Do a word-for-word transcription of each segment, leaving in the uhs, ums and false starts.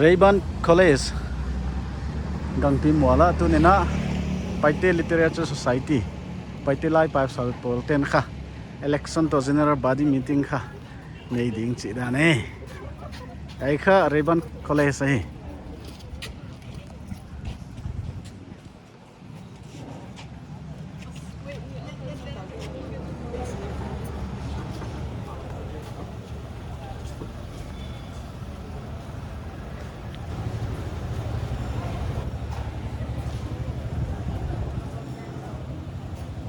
Rayburn College, Gangpim mual ah tuni'n a Paite Literature Society, Paite Laipaisal pawl ten kha election toh general body meeting kha nei ding chih dan e. Hiai kha Rayburn College ahi.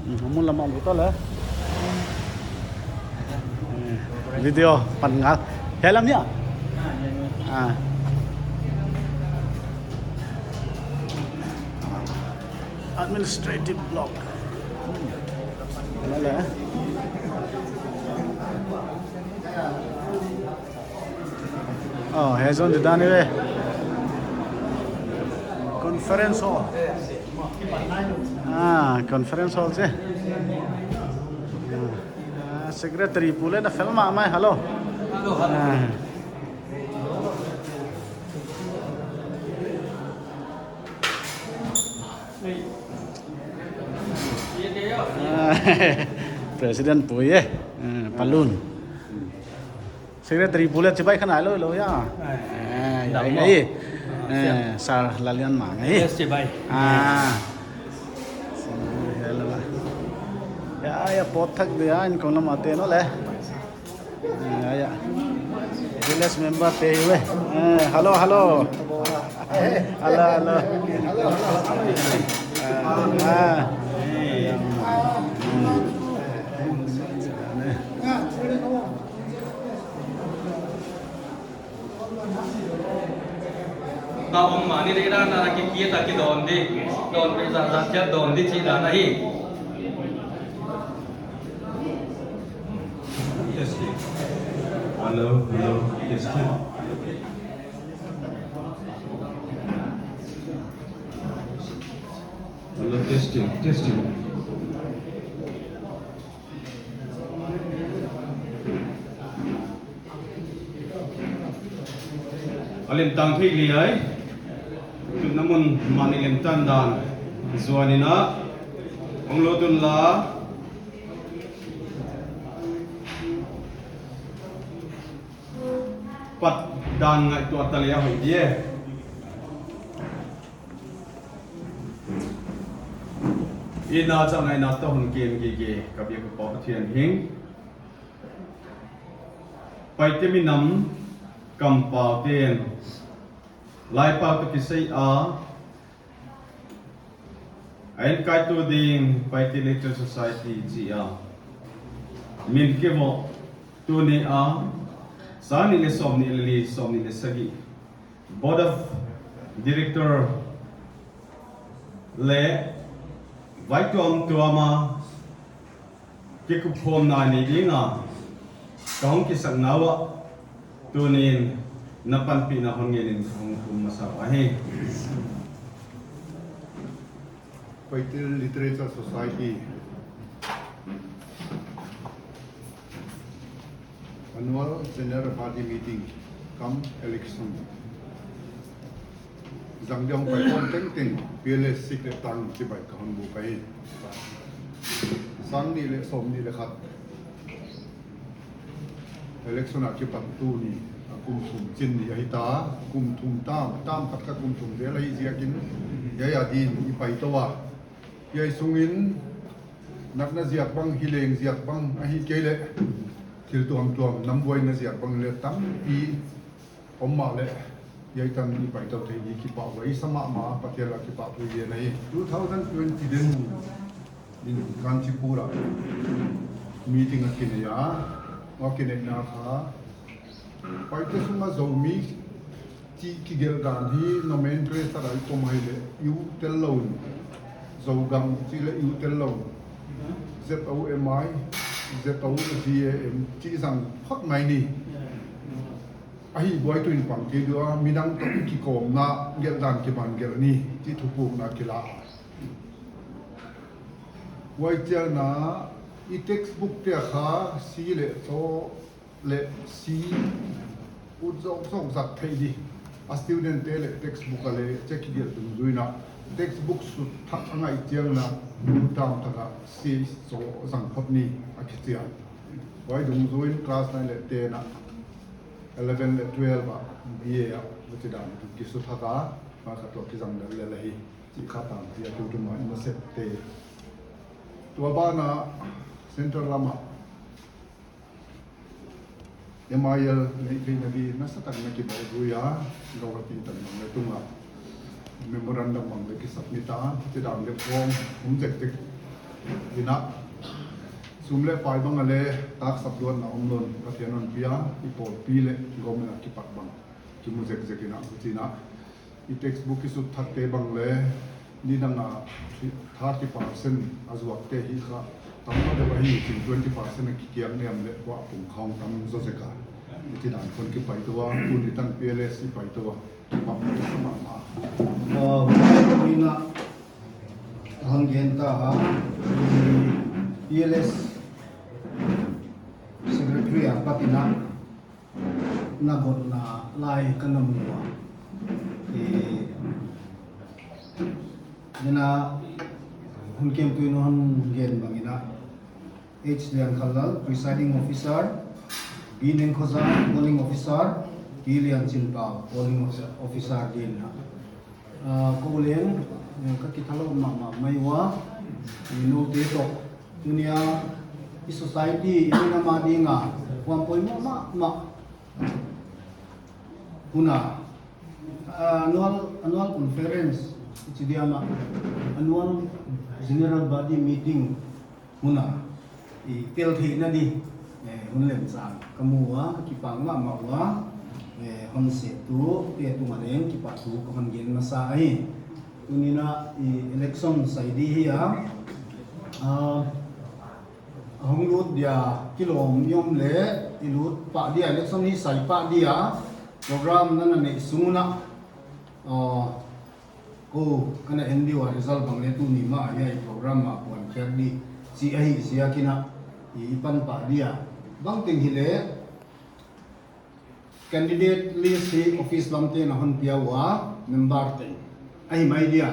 Hmm, mun lam ah lut ta le. Eh, video pan ngal. Hiai lam ni a? Ah. Administrative block. Hmm. Mana? Oh, hiai zong di dan ni ve. Conference hall. Ah, conference hall se. Ah, secretary pu le na fel mahmah e, hello. Hello, hello. Ah. Ah, President pu e, eh, Palun. Secretary pu le chibai kha nai lou lou ia. Ai. Eh, ia, ia, ia. Eh, Sir Lalian Mang, eh. Yes, chibai. Ah. Ia, ia, pot thak dia, in kong lam ate no le. Eh, ia, ia. Village member te hi ve. Eh, hello, hello. Hello, hello. Ah, ah. Ka om mah ni leh dan a ki ki ta ki dawn di, dawn di za za chia dawn di chih dan ahi. Testing. Hello, hello, testing. Hello, testing, testing. A lemtang thei liai. Tun na mun mah ni lemtan dan zuan in a hong lut un la. Pat dan ngaihtuah ta leh a hoih di e. I na chang ngaihna toh hon kem gige ka biak uh Pa Pathian hing. Paite minam kampau ten Laipau toh kisai a, a enkaitu ding Paite Literature Society chi a min kivoh tuni a, sang nih leh sawmnih leh li, sawmnih leh sagih Board of Director leh vai tuamtuam a kikup khawmna nei ding a ka hong kisakna uah tuni'n na panpihna hon ngen in hong kum masa uh ahi. Paite Literature Society Annual General Body Meeting cum election zang ding hong pai khawm tengteng P L S sik leh tang chibai ka hon buk ahi. Sang nih leh sawmnih leh khat election a kipat tuni a kum thum chin ni ahi ta, kum thum tam, tam khat kha kum thum vel ahi ziakin, hiai a din i pai tou a. Hiai sungin natna ziak bang, hileng ziak bang, ahihkeileh thil tuamtuam nambuaina ziak bang leh tampi om mahleh, hiai tan i pai tou thei di kipahhuai sa mahmah, Pathian lak kipahpui ve na hi. Two thousand twenty den in Kanchipur a meeting a kinei a, a kineihna kha Paite sung a Zomi chih kigelh dan hi nomenclature a i pom ahihleh i ut tel lou in, Zogam chih leh i ut tel lou in, Z O M I, Z O G A M chih zang phot mai ni. Ahi buai tu in pang kei dua, midang toh kikawmna gelh dan kiban gelh ni chih thupukna kila. Huai chiangin i textbook te a kha C leh C leh C ut zawkzawk zat theih di. A student te leh textbook a leh check i gelh dungzui in a, textbook sut thak a ngaih chiang in a, nu tam thak a six so zang phot ni a kichi a. Huai dungzui in class nine leh ten a, eleven leh twelve a, B A a, huchi dan kisut thak a, huai kha toh kizang lel lel ahi. Chih kha tangpi a tutung a i nasep te. Tua ban a central lam a M I L neih theihna di nasatak in a kibawl zui a, Guwahati tan bang leh tung a memorandum bang leh kisubmit a, chih dan leh form um zekzek in a, sum leh pai bang a leh taksap luatna om lou in Pathian hon pia, i pawlpi leh government a kipat bang kimu zekzek in a, huchi in a, i textbook kisut thak te bang leh, nidang a thirty percent a zuak te hi kha, tam mahmah deuh ahi, chin twenty percent a kikiak niam leh, huai pung khawng tam zaw zek a. Chih dan khawng kipaito a, tuni tan P L S i paito a, kipak mahmah. Ah, huai in a, hon gen ta a, P L S secretary apat in a, na botna lai ka na mu a. Eh, nena hun kem tuin hon gen bang in a, H Lian Khalal, presiding officer, B Neng Khozang, polling officer, P Lian Chin Pau, polling officer din a. Ah, kou leng, eh, ka kithalawp mahmah mai ua, i noute toh. Tuni a, i society, i nam a ding a, huam poimoh mahmah. Hun a, ah, annual, annual conference, i chi diam a, annual general body meeting, hun a, i tel theihna di, eh, hun lemchang ka mu ua, ka kipak mahmah ua, eh, hon setu te tung a leng kipahthu ka hon gen masa ahi. Tuni in a, i election sai di hi a, ah, a hong lut dia, kilawm i om leh, i lut pah dia, election hi sai pah dia, program na na neih sung un a, ah, kou, ka na en di ua, result bang leh tuni mah hiai program a puan khiak di, chih ahi ziak in a, i pan pah dia. Bangteng hileh, candidate list hi office lam te'n a hon pia ua, member te'n. Ahi mai dia.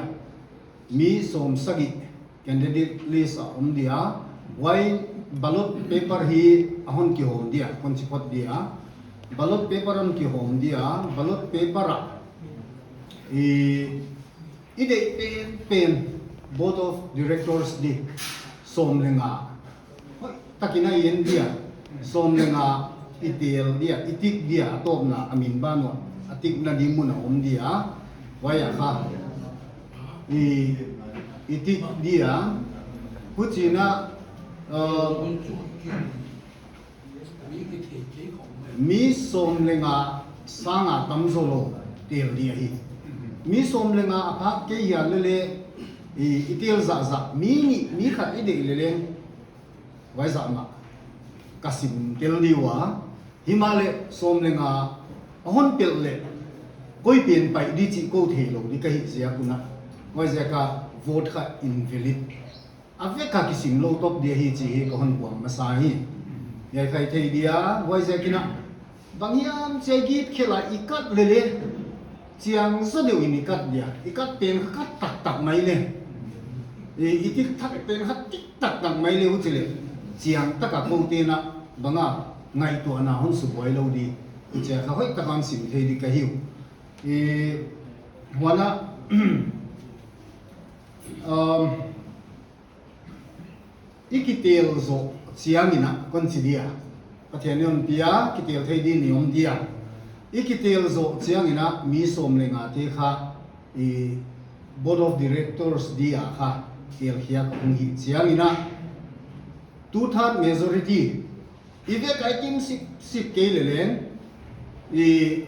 Mi sawmsagih candidate list a om dia. Huai ballot paper hi a hon kihawm dia, kon chi phot dia. Ballot paper hon kihawm dia, ballot paper a, i, i deih penpen Board of Directors di, sawm leh nga. Hoihtak in a i en dia, sawm leh nga i tel dia, i tick dia, a tawpna a min ban uah, a tickna di mun a om dia, huai a kha. I, i tick dia, huchi in a, uh, mi sawm leh nga sang a tam zaw lou tel di ahi. Mi sawm leh nga a phak kei hial leh leh, i, i tel zahzah, mi nih, mi khat i deih leh leh, huai zah mah ka sim tel di ua. Himahleh sawm leh nga a hon pelh leh, koi pen pai di chih kou thei lou di ka hih ziak un a. Huai ziak a vote kha invalid. A vek a kisim lou top di ahi chih hi ka hon buang masa hi. Hiai kha i thei dia, huai ziak in a. Bang hiam chia git khel a i kat leh leh, chiang zaw deuh in i kat dia. I kat pen kha kat taktak mai leh. I, i tick thak pen kha tick taktak mai leh huchi leh. Chiang tak a kou te'n a, bang a, ngaihtuahna hon subuai lou di. Huchi a kha hoihtak a hon sim thei di ka hi uh. I, huan a, um, i kitel zoh chiang in a, kon chi dia. Pathian in hon pia, kitel thei di in i om dia. I kitel zoh chiang in a, mi sawm leh nga te kha, i Board of Directors di a kha, tel khiak hong hih chiang in a, two third majority, i vek a i kim sipsip kei leh leng, i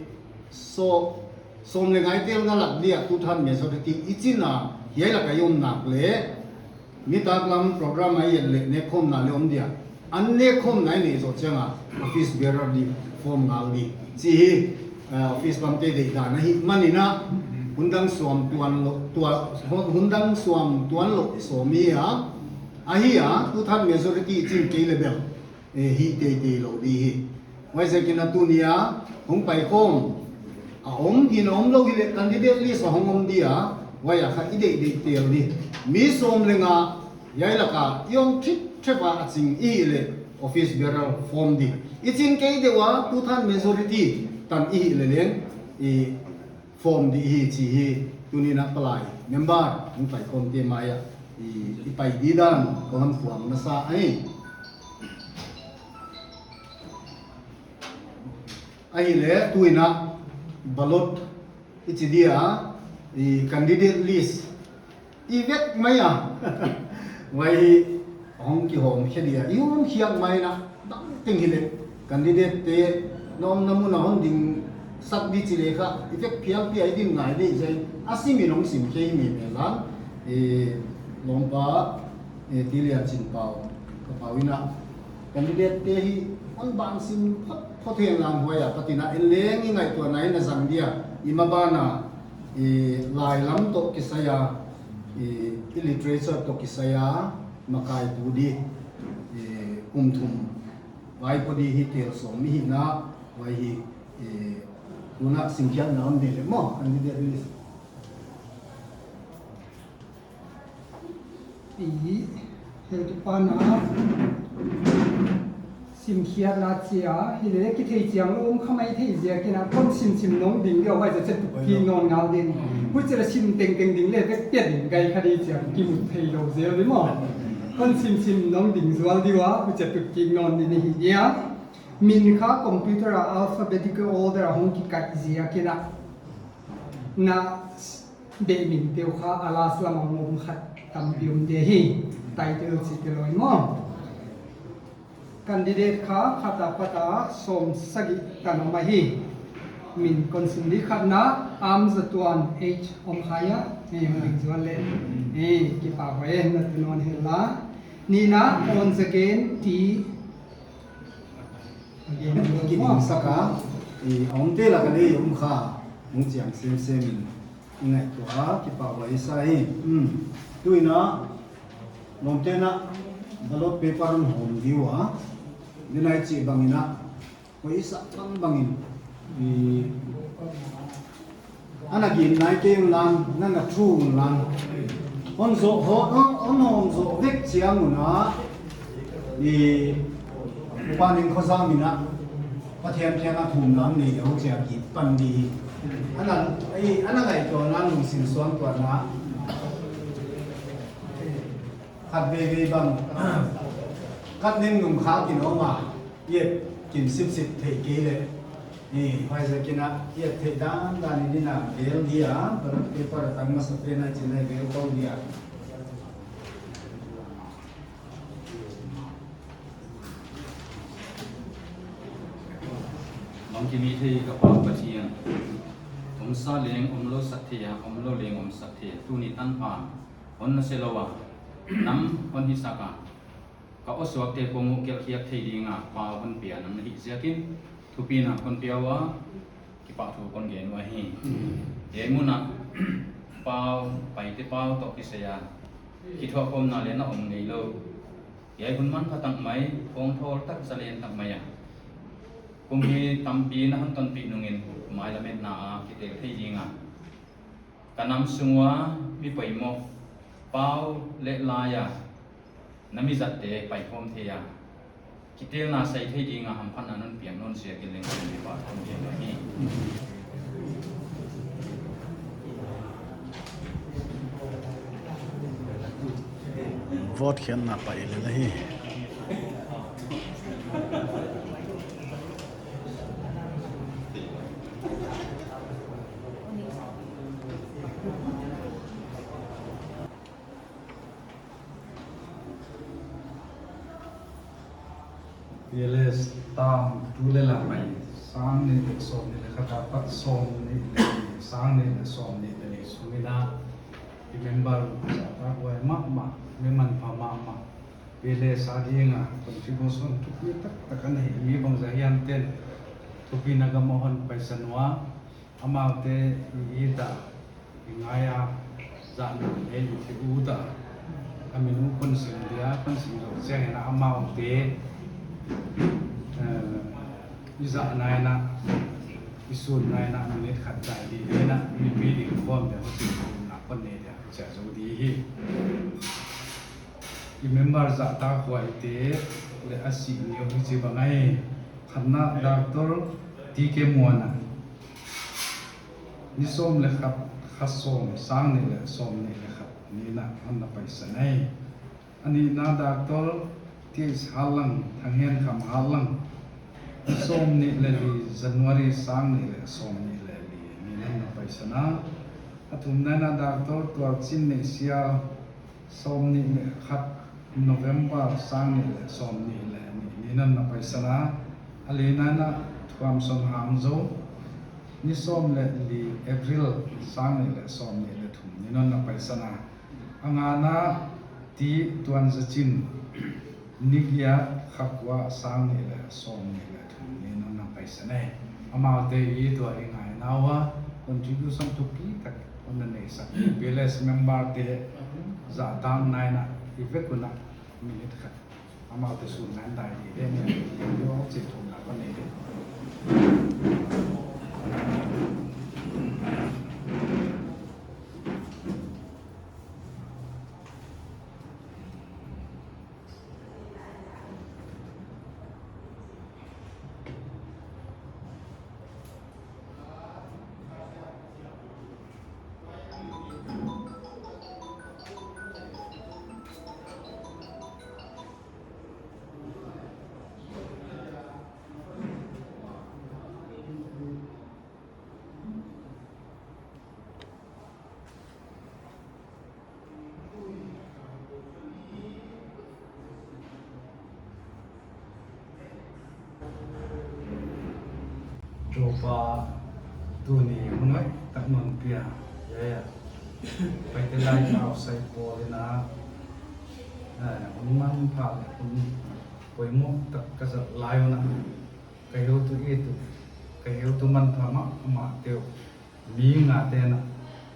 so, sawm leh nga i telna lak dia two third majority i chin a, hiai lak a i om nak leh, nitaklam program a i et leh nekkhawmna leh om dia. An nekkhawmna i neih zoh chiang a, office bearer di, form ngal di. Chih hi, eh, office bang te deihdan ahih man in a, hun dang suam tuan lou, tua, hun dang suam tuan lou sawm hi a, ahi a, two third majority i chin kei leh bel, eh, hih teitei lou di hi. Huai ziak in a tuni a, hong paikhawm, A om, hi'n a omlou hileh candidate list a hong om dia, huai a kha i deih deih tel di. Mi sawm leh nga, hiai laka i om thip thip a a ching i hih leh office bearer form di. I chin kei deuh a, two third majority tan i hih leh leng, i form di hi chi hi. Tuni'n a palai member, hong pai khawmte mai a, i, i pai di dan, kon hon puang masa ahi. Ahihleh tuin a ballot i chi dia, i candidate list i vek mai a. Huai hong kihawm khe dia, i hawm khiak mai na, dang teng hileh candidate te na omna mun a hon ding sak di chi leh kha, i vek phial pia i din ngai di zai, a sim in hong sim khe i mi mel a, i lawmpa, i Tilian Chin Pau, ka pau in a, candidate te hi hon ban sim phot phot hen lang huai a, patina en leng i ngaihtuahna in a zang dia, i maban a, i lai lam toh kisai a, i, i literature toh kisai a, makai pu di, i, kum thum vai pau di hi tel sawm i hihna, huai hi, i, tuna simkhiakna om di leh maw, candidate list. I, heutupa na, simkhiakna chia, hileh kithei chianglou om kha mai thei ziakin a, kon sim sim nawn ding di a, huai zah chet tuk kik nawn ngal ding. Huchi leh sim tengteng ding leh vek pia ding, gai kha di chia, kimu theilou zel di maw. Kon sim sim nawn ding zual di ua, huchi tuk kik nawn di ni hi dia. Min kha computer a alphabetical order a hong kikaih ziakin a. Na, beh min teuh kha a last lam a ngawm khat tampi om di hi, title chih te lou maw. Candidate kha khat apat a sawm sagih tan om ahi. Min kon sim di khatna, Amzatuan H om kha ia, eh, hon ding zual leh. Eh, kipahhuai na tu nawn hen la. Nihna, Onzagain T. Kiding sak a, i, a omte laka leh om kha, hong chiang semsem in, i ngaihtuah a, kipahhuai sa hi. Hmm. Tuin a, lawmte'n a, ballot paper hon hawm di ua, nidang i chih bangin a, huai i sak bangbang in, i, ana gin nai kei un la, na na thu un la. Hon zoh ho, hon, hon hawm zoh vek chiang un a, i, Upa Neng Khozam in a, Pathian kiang a thumna nei lou chia gin pan di. Ana, i, ana ngaihtuahna lungsim suangtuahna. Khat veivei bang, khat ning nung kha kin om a, i et kin sipsip thei kei leh. Ni, huaiziakin a, i et theih dandan in a vel dia, ballot paper a tang masapen a chin a vel tou dia. Bangkim i thei ka Pa Pathian. Omsa leng omlou sak thei a, omlou leng om sak thei a. Tuni tanpha hon na se lou a, nam hon hisak a, ka awsuakte kong uh kelhkhiak thei ding a pau hon pia nang na hih ziakin, thupina kon pia ua, kipahthu kon gen uhi. Hiai mun a pau, Paite pau toh kisai a kithuahkhawmna leng na om ngeilou. Hiai hun manpha tak mai, kongthawl tak zalen tak mai a, kum hi tampi na hon tonpih nungin, mai lametna a kitel thei ding a, ka nam sung ua mi poimoh, pau leh lai a na mi zatte paikhawm thei a, kitelna sai thei ding a hamphatna non piak nawn ziakin leng kon kipahthu kon gen uhi. Vote khenna pai lel hi. P L S tam tu leh la mai, sang nih leh sawmnih leh khat apat sawmnih leh li, sang nih leh sawmnih leh li sung in a, i member zahtakhuai mahmah, mi manpha mahmah, P L S a ding a contribution thupi taktak a nei mi bangzah hiam ten thupina gam a hon paisan ua, amaute i it a, i ngai a, zahna leh i theih ut a, a min uh kon sim dia, kon sim zoh chiangin a amaute, eh, i zahna in a, I sun nai in a minute khat dai di, in a mipi ding khawm dia, huchi khawm na kon nei dia, chia zou di hi. I member zahtak huaite leh a sih ni uh hichi bang ahi. Khatna, Doctor T K Muana. Ni sawm leh khat, kha sawm, sang nih leh sawmnih leh khat ni in a hon na paisan ahi. A nihna, Doctor T H Hallang, Thanghenkham Hallang. Ni sawmnih leh li January, sang nih leh sawmnih leh li ni in a hon na paisan a. A thumna in a, Doctor Tualchinneih Sial, sawmnih leh khat November, sang nih leh sawmnih leh nih ni in a hon na paisan a. A lina in a, Thuamson Hangzo, ni sawm leh li April, sang nih leh sawmnih leh thum ni in a hon na paisan a. A ngana, T Tuanzachin, ni giat, kha kua, sang nih leh sawmnih leh thum ni in a hon na paisan ahi. Amaute i tua i ngaina ua contribution thupi tak hon na neisak, P L S member te zahtakna in a i vek un a minute khat amaute sun nai in dai di, den ya, yo, chin thum na kon nei di. Toupa, tuni hun hoihtak non pia, ya, ya. Paite lai ka outside ball in a, eh, hun manpha leh hun poimoh tak ka zat lai un a. Ka heutu itu, ka heutu manpha mahmah teu. Mi ngate in a,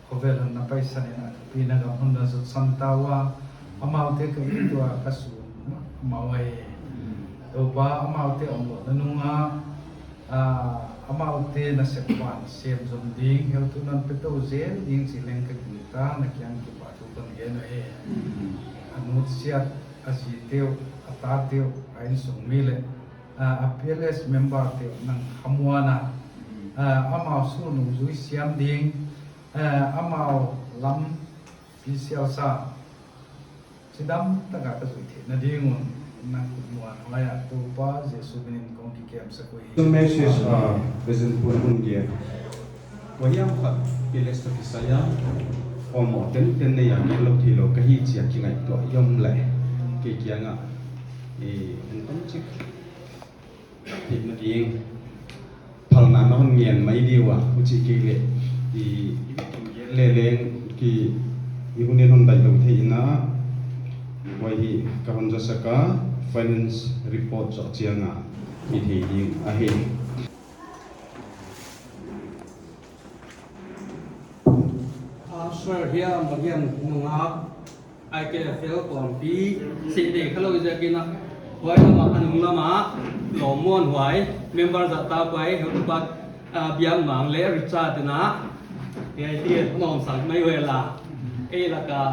khovel hon na paisan in a, pi na gam hon na zutsan ta ua, amaute ka it ua ka sun mahmah uhi. Toupa, amaute omlouhna nung a, ah, amaute nasep ban sem zom ding, heutu non pe tou zel ding chi leng ka gingta, na kiang kipahthu kon gen uhi. A nutsiat, a zi teu, a ta teu, a innsung mi leh, ah, a P L S member teu nang khamuanna, ah, amau sulnung zui siam ding, ah, amau lampi sialsa chidam taka ka zui theihna ding un na khut muan huai a Toupa Jesu min in kong kikem sak uhi. Amen. Message, ah, President Pu in hon gen. Huai hiam khat P L S toh kisai a, poimoh tenten nei a, ngen lou theilou ka hi chia kingaihtuah i om leh, kei kiang a, eh, en tomchik theihna ding phalna na hon ngen mai di ua, huchi kei leh, i, i gen leh leng ki, i hun in hon dai lou thei in a, huai hi ka hon zasak a, finance report zoh chiang a, i thei ding ahi. Ah, sir, hiam, hiam nung a, I K F L kuampi, si dei kha lou ziak in a, huai lam a, a nung lam a, lawmmuanhuai, member zahtak huai, heutupa, ah, Biakmang leh Richard in a, hiai ti, nomsak mai uhi la, ei lak a,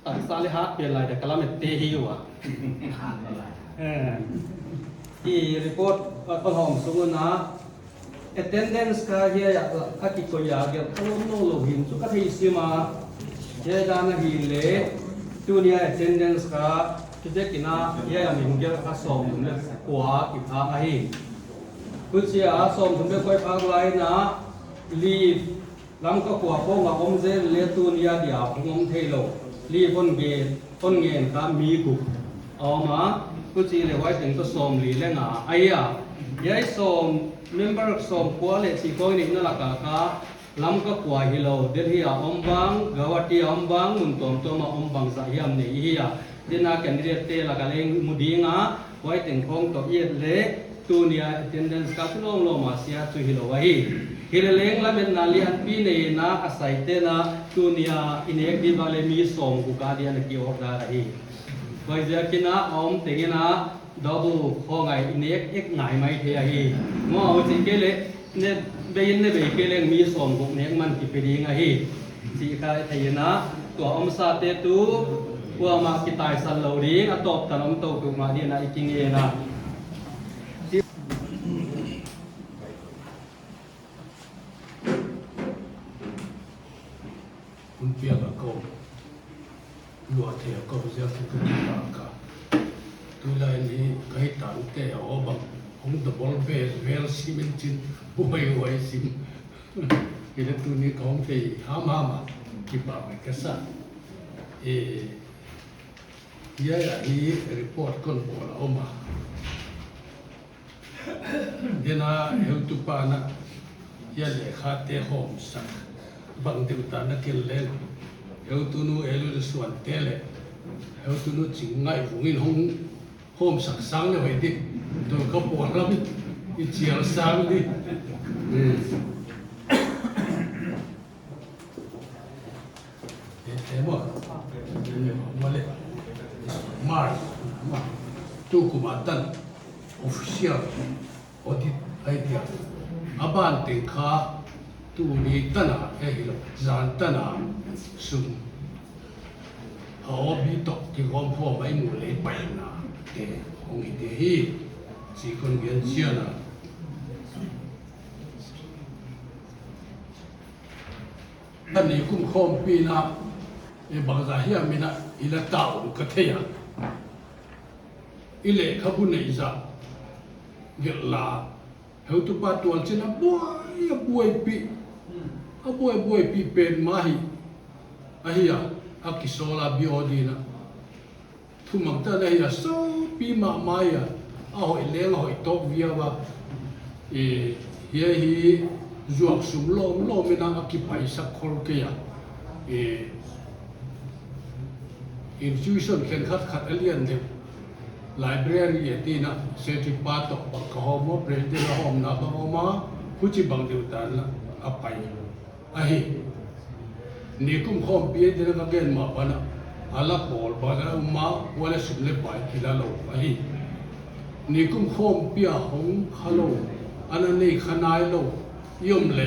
taksa leh hat pian lai dia ka lamet te hi ua. Eh, i report, ah, kon hawm sung un a, attendance kha hiai a, a kikoih a gelh ka lawm lou lou hi'n chu ka thei sim a. Hiai dan ahihleh, tuni a attendance kha, tu dek in a, hiai a min gelh kha sawmthum leh kua kipha ahi. Huchi a sawmthum leh kua i phak lai in a, leave, Lamka khua khawng a om zel leh tuni a dia hong om theilou. Leave hon ngen, hon ngen kha mi guk a om a, huchi leh huai teng toh sawmli leh nga ahi a. Hiai sawm, member sawmkua leh chih khawng i neihna lak a kha, Lamka khua hilou, Delhi a om bang, Guwahati a om bang, mun tuamtuam a om bangzah hiam nei i hi a. Tuni a candidate te lak a leng mu ding a, huai teng khawng toh i et leh, tuni a attendance kha chu lawmlawm a sia chu hilou ahi. Hileleng lametna lianpi nei in a, a saite in a, tuni a i nek di bang leh mi sawmguk a dia na ki order ahi. Huaiziak in a, a om teng in a, double khawng a i nek ek ngai maithei ahi. Maw, huchi kei leh, Ne bei in ne bei kei leng mi sawmguk nek man kipe ding ahi. Chih kha thei in a, tua omsate tuh kuamah kitaisan lou ding, a tawp tan om tou peuhmah ding in a i kingen a. Hun piak a ko, lua thei a ko, ziak thu ka kipak a. Tulai in hi ka hi tangte a aw bang, hong double bel, bel cement chin, buai buai sim. Hi le tuni ka hong thei hamham a, kipak mai ka sa. E, ya ya hi report kon bawl a om a. Dena heutupa na, ya lekhate hawmsak. Bang deuh ta na ken leng. Heutunu Elu Suante le. Heutunu Chingngaihvung in hong hawmsak sang le hoih di. Tua ka pualam i chial sang di. Eh. Eh, eh, maw. Maw le. March. Tukum a tan official audit ahi dia. A ban teng kha tuni tan a, eh, hilou. Zan tan a sum. A aw bi tok kigawm khawm a i mu lei paina te hong hi te hi. Chih kon gen chian a. Ka nikum khawmpi in a, e bangzah hiam in a, i la tau ka thei a. I lekhabu neih zah gelh la, heutupa Tualchin a buai, a buaipih, a buai buaipih pen mah hi. Ahi a, a kisawl a B O D in a. Thumang tan ahi a, sawtpi mahmah a, a hoih leng a hoih tawk viau a. E, hiai hi zuak sum lawmlawm in a kipaisak khol kei a. E, institution khenkhat khat a lian deuh. Library e tina, secretary pa toh bang ka hawm a, president a hawmna bang om a, huchibang deuh tan a pai. Ahi. Nikum khawmpi a dena ka gen mah bang a, a la pawl bang a um a, huai le sum le pai kila lou ahi. Nikum khawmpi a hong kha lou, ana nei kha nai lou i om le,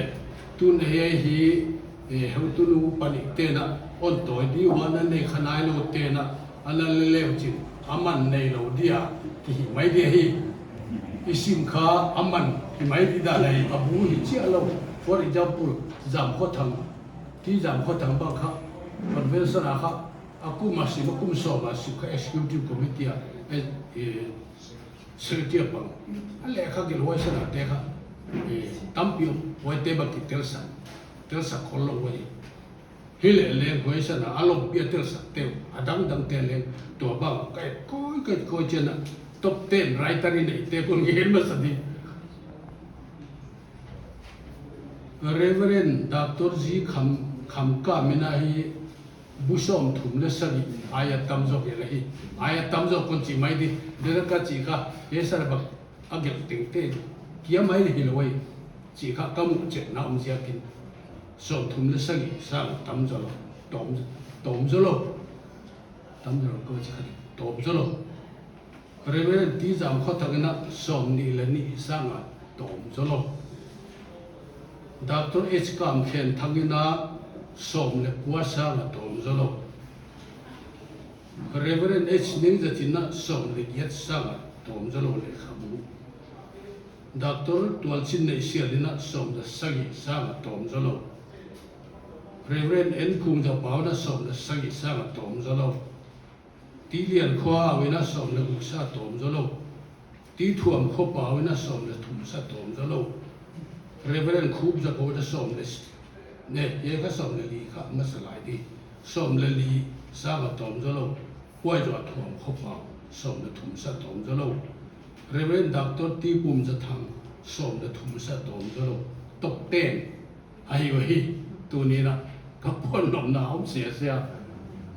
tun hiai hi, eh, heutunu pahnihte na, hon tawi di ua ana nei kha nai lou te na, ana le leu chin, a man nei lou dia, ki hi mai dia hi. I sim kha a man hi mai di dan ahi, a bu hi chiah lou. For example, Zamkhothang, T. Zamkhothang bang kha, convention a kha, a kum a sim, a kum sawm a sim kha executive committee a, eh, eh, secretary a pang. A lekha gelh huai san a te kha, eh, tampi om, huaite bang kitelsak, telsak khol lou huai. Hileleng huai san a, a lawmpi a telsak te uh, a dangdang te leng, tua bang, ka et koi, ka et koi chiang a, top ten writer i neihte kon gen masa di. Reverend Doctor G. Kham, Khamkam in a hi bu sawmthum le sagih, ai a tam zaw kei la hi, ai a tam zaw kon chi mai di, dena ka chi kha, e sar bak, a gelh tengte, kia mai le hilou ai, chi kha ka muh chetna om ziakin, sawmthum le sagih sang a tam zaw lou, tawm, tawm zaw lou, tam zaw lou ko chi kha, tawm zaw lou. Reverend T. Zamkhothang in a sawmnih le nih sang a tawm zaw lou. Doctor H. Kamkhenthang in a sawm le kua sang a tawm zaw lou. Reverend H. Ningzat in a sawm le giat sang a tawm zaw lou lekhabu. Doctor Tualchin Neihsial in a sawm le sagih sang a tawm zaw lou. Reverend N. Kungzapau in a sawm le sagih sang a tawm zaw lou. T. Liankhua in a sawm le guk sang a tawm zaw lou. T. Thuamkhopau in a sawm le thum sang a tawm zaw lou. Reverend Khupzako in a sawm le s-, ne, hiai kha sawm le li kha masa lai di. Sawm le li sang a tawm zaw lou. Huai zaw a Thuamkhopau, sawm le thum sang a tawm zaw lou. Reverend Doctor T. Pumzathang, sawm le thum sang a tawm zaw lou. Top ten. Ahi uh hi, tuni in a, ka puan nopna om sia sia.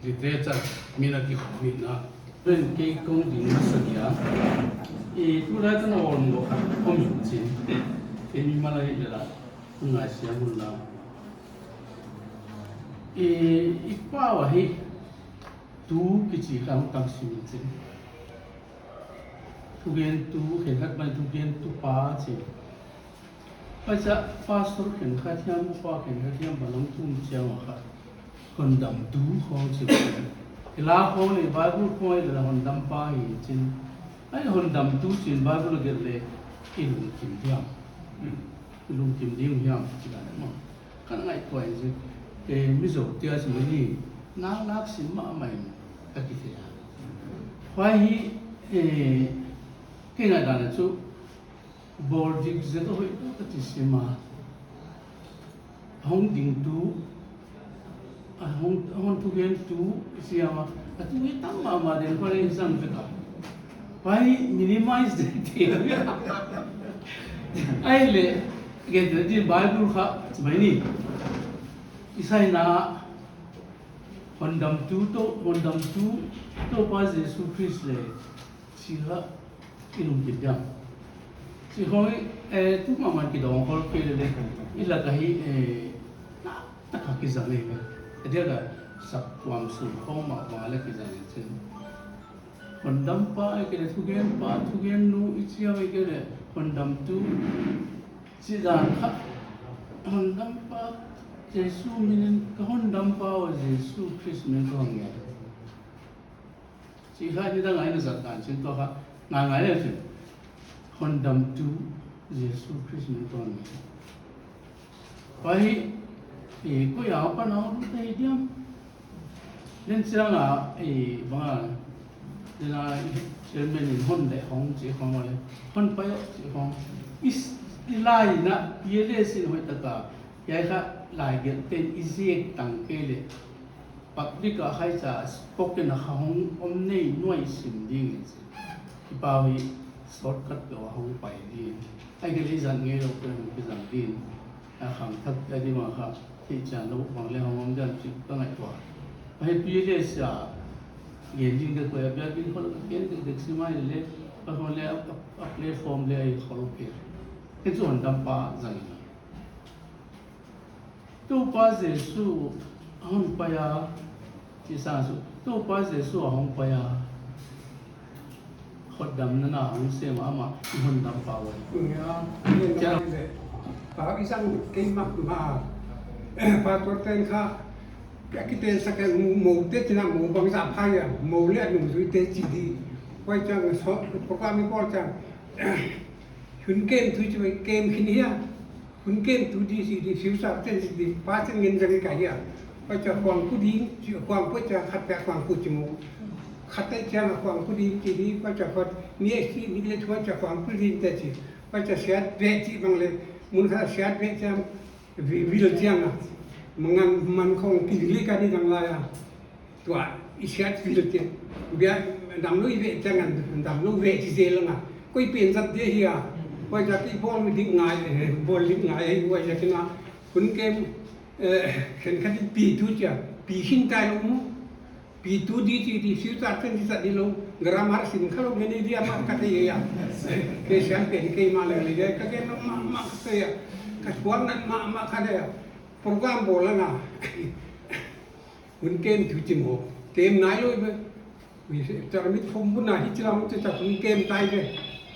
Literature, mi na ki khawm in a. Ren kei kong ding masa dia. I tulai tan a om lo kha, om in chin. Kei mi malai le la, ngai sia mun la. I, i pau a hi, tu kichi kha hong tam sim in chin. Thugentu, khenkhat mai thugentu pa chin. Pastor khenkhat hiam, upa khenkhat hiam bang lam tum chiang a kha, hondamtu khong chi. Kila khong leh Bible khong leh hondampa hi chin. Ai hondamtu chin Bible gelh leh i lungkim diam. I lungkim ding hiam chi dan maw. Ka ngaihtuah in chi. Eh, Mizo tia chi mai ni. Nak nak sim mahmah in ka kithei a. Huai hi, eh, kei ngaihdan a chu, bawl dik zet a hoih ka chi sim a. Hong dingtu, a hong, hon thugentu siam a. A tu hi tam mahmah den pa leh zang vek a. Huai minimize den te. Ai leh, gen te di Bible kha, chi mai ni. Isai na, hondamtu toh, hondamtu Toupa Jesu Khrist leh, chi kha, i lungkim diam. Chi khong, eh, tu mahmah kidong khol kei leh leh, i lak a hi, eh, na, na kha kizang ei ve. A dia ka sak tuam sun khong mahmah leh kizang ei chin. Hondampa, ei kei leh thugenpa, thugennu, i chiam ei kei leh, hondamtu, chi dan kha, hondampa, Jesu min in, ka hondampa aw Jesu Khrist min in ka hon ngen. Chi kha nidang a i na zat dan chin tua kha, ngai ngai leh chin. Hondamtu Jesu Khrist min in ka hon ngen. Huai, eh, koi a pan a hon lut ei diam. Len chiang a, eh, bang a, len a, chairman in hon leh hong chi khong leh, hon pai chi khong. Is, i lai na, i leh sin hoih tak a, hiai kha lai gelh ten i ziak tang kei leh. Public a khai cha spoken a kha hong om nei nuai sim ding in chi. I pau hi shortcut peuh a hong pai ding. Ai kei leh zang ngeilou peuh hong kizang ding. A khang thak a di ma kha, thei chian lou bang leh hong om diam chi ka ngaihtuah. Huai pi leh sia, gen ding ka koih a biakinn khol ka ken dek dek si mai leh, ka khol leh a, a, a platform leh a i khol kei. Kei chu hondampa zang in. Toupa Jesu a hon pai a, chi sang su, Toupa Jesu a hong pai a, hotdamna na hong sem a, amah i hondampa uai. Nia, nia, Chia. Nia, pa i sang kei mahmah, pastor ten kha, ka kiten sak e, mou te china mou bangzah pha hia, mou leh a nungzuite chi di. Huai chiang, so, program i bawl chiang, hun kem thu chi mai kem khin hia. Hun kem thu di chi di, future tense di, past tense ngen zang ka hia. Huai cha khuang pu ding, chi khuang pu cha khat pia khuang pu chi mou. Khat te chiang a khuang pu ding chi di, huai cha khat, ni e chi, ni leh huai cha khuang pu ding te chi. Huai cha siat veh chi bang leh, mun khat siat veh chiang, vi-, vil chiang a. Mangan man khong ki li ka ni dang lai a. Tua, i siat vil te. Bia, damlou i veh chiang an, damlou veh chi zel nga. Koi pen zat di hia. Huai zat i bawl ding ngai, eh, bawl ding ngai, eh, huai zat nga. Hun kem, eh, khenkhat i pi tu chia, pi hin tai lou mu. Pi tu di chi di, future tense di zat di lou. Grammar sim kha lou, ngen di amah ka te ya. Kei sian pen kei ma leh leh, ka ken ma, ma ka te ya. Ka tuan nan ma, ma ka te ya. Program bawl nga. Hun kem thu chi mou. Kem nai lou ve. Ui, se, char mit khom bun a hi chi lam te cha hun kem tai ve.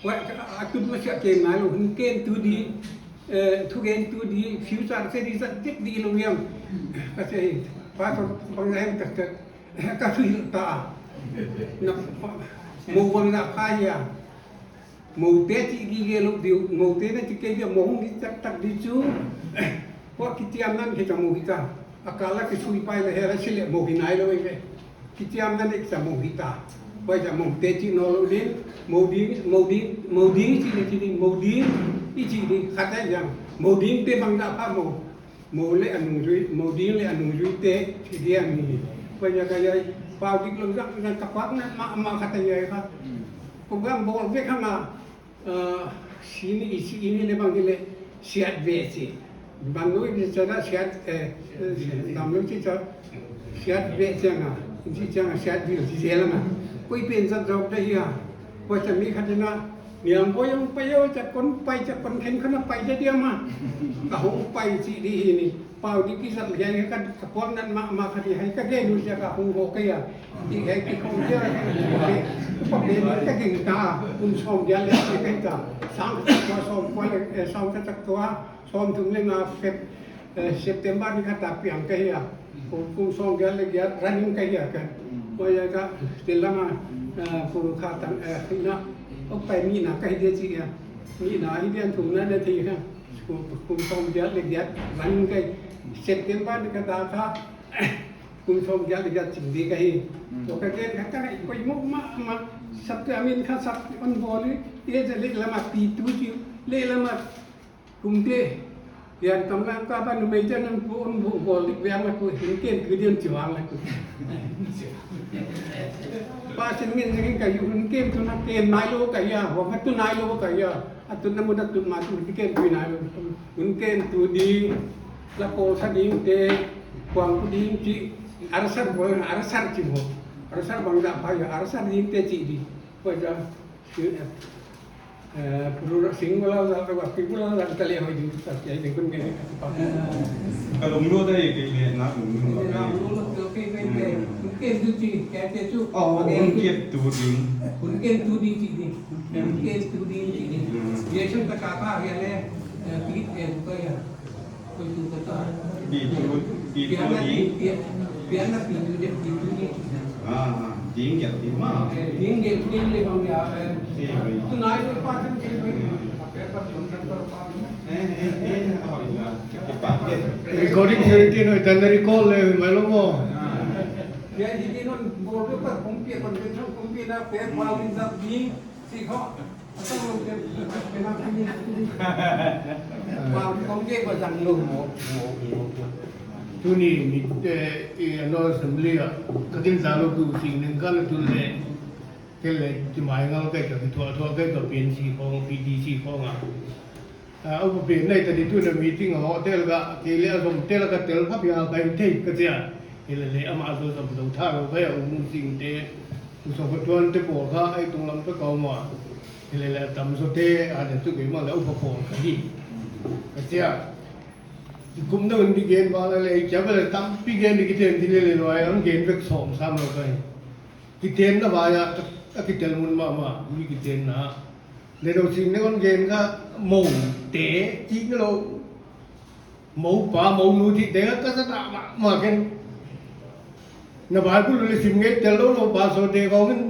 Wa, a, a tut ma sia kem nai lou, hun kem thu di, eh, thugentu di, future se di zat dik di lou yam. Ka se, pastor bang nai ka, ka, ka feel ta. Na, mou bangzah pha hia. Mou te chi gige lou di, mou te na chi kei dia mou hong di tak tak di chu. Huai kichiam nan kei cha mou hi ta. A kal a kisui pai leh hia leh si leh mou hi nai lou ve. Kichiam nan leh cha mou hi ta. Huai cha mou te chi nawn lou ding, mou ding, mou ding, mou ding chi leh chi ding, mou ding, i chi ding, khat a yang. Mou ding te bangzah pha mou. Mou leh a nungzui, mou ding leh a nungzuite, chi dia mi. Huai ya ka ya, pau dik lou zak, zak ka pak nan ma, ma khat a ya kha. Program bawl vek hang a, ah, si ni, i si ni leh bang ni leh, siat veh chi. Bang lou i ni cha da siat, eh, eh, bang lou chi cha, siat veh chiang a, chi chiang a siat vil chi zel nga. Koi pen zat zok da hia. Huai cha mi khat na, Niang Boi hong pai o, cha kon pai, cha kon khenkhat na pai cha dia ma. Ka hong pai chi di hi ni. Pau di ki zat lian ka, ka puang nan ma, ma khat di hai ka gen u cha ka hong go ka ya. Di hai ki hong cha. Ka gingta, kum sawmgiat leh giat ka hi ta. Sang khat tua sawmkua leh, eh, sang khat tua sawmthum leh nga Feb, eh, September ni khat a piang ka hi a. Kum, kum sawmgiat leh giat running ka hi a ka. Huai a ka, te lama, eh, kum khat tang, eh, hina, ok pai nihna ka hi dia chi a. Nihna hi dia thumna na thei ka. Kum, kum sawmgiat leh giat running ka hi. September ni khat a ka, kum sawmgiat leh giat ching di ka hi. Mm. Toh ka gen kha ka hi, poimoh mahmah, sap te amin kha sap on boli, e je leh lama pi tu ji, leh lama kum te. Yan tam na ka ba numei te nan pu on bu boli, veng ma pu hin ken ku diam chi wang la ku. Pa sin min jing ka yu hin ken tu na ken nai lou ka ya, wa ka tu nai lou ka ya. A tu na mu da tu ma tu hin ken tu nai lou. Hun ken tu ding, la ko sa ding te, kuang ku ding chi, arsar bo, arsar chi bo. Arsar bang da pa ya, arsar ding te chi di. Ko ja, eh, puru sing wala za, wa pi wala za, ta le hoi ding, sa ya ding kun ke. Ka lunglut dai ke le na lunglut. Na lunglut ke ke ke. Hun ken tu chi, ke te chu. Oh, hun ken tu ding. Hun ken tu ding chi ding. Hun ken tu ding chi ding. Hmm. Ye chun ka ka ka ya le, eh, pi, eh, ko ya. Pi tu, pi tu di. Ah, ah, ding ya, ding ma. Recording seventeen no, itan recall le, mai lou mo. Tuni ni te, eh, i ano assembly a, ka kin za lou tu sing ning ka lou tu le, ke le, ki mai ngal kai ka, ki tua tua kai ka, P N C khong, P T C khong a. Ah, upa pen nei ta di tu na meeting a hotel ka, ke le a zom tel ka tel pha pia ka in thei ka chia. Ke le le ama zo zom zo tha lo ka ya u mu sing te, u so ko tuan te pawl kha, ai tung lam pe ka u ma. Hilele tam zaw te, a de tu kei ma le upa pawl ka hi. Ka chia. Kum na un di gen ba le le, kia ba le tampi gen di kiten di le le lo ai, an gen vek sawm sam lo ka hi. Kiten na ba ya, a kitel mun mahmah, mi kiten na. Le lo sing ne kon gen ka mou te, ti ne lo. Mou pa, mou nu chihte ka sa ta mahmah ken. Na Bible le sim ngei tel lou lou pastor te khong in.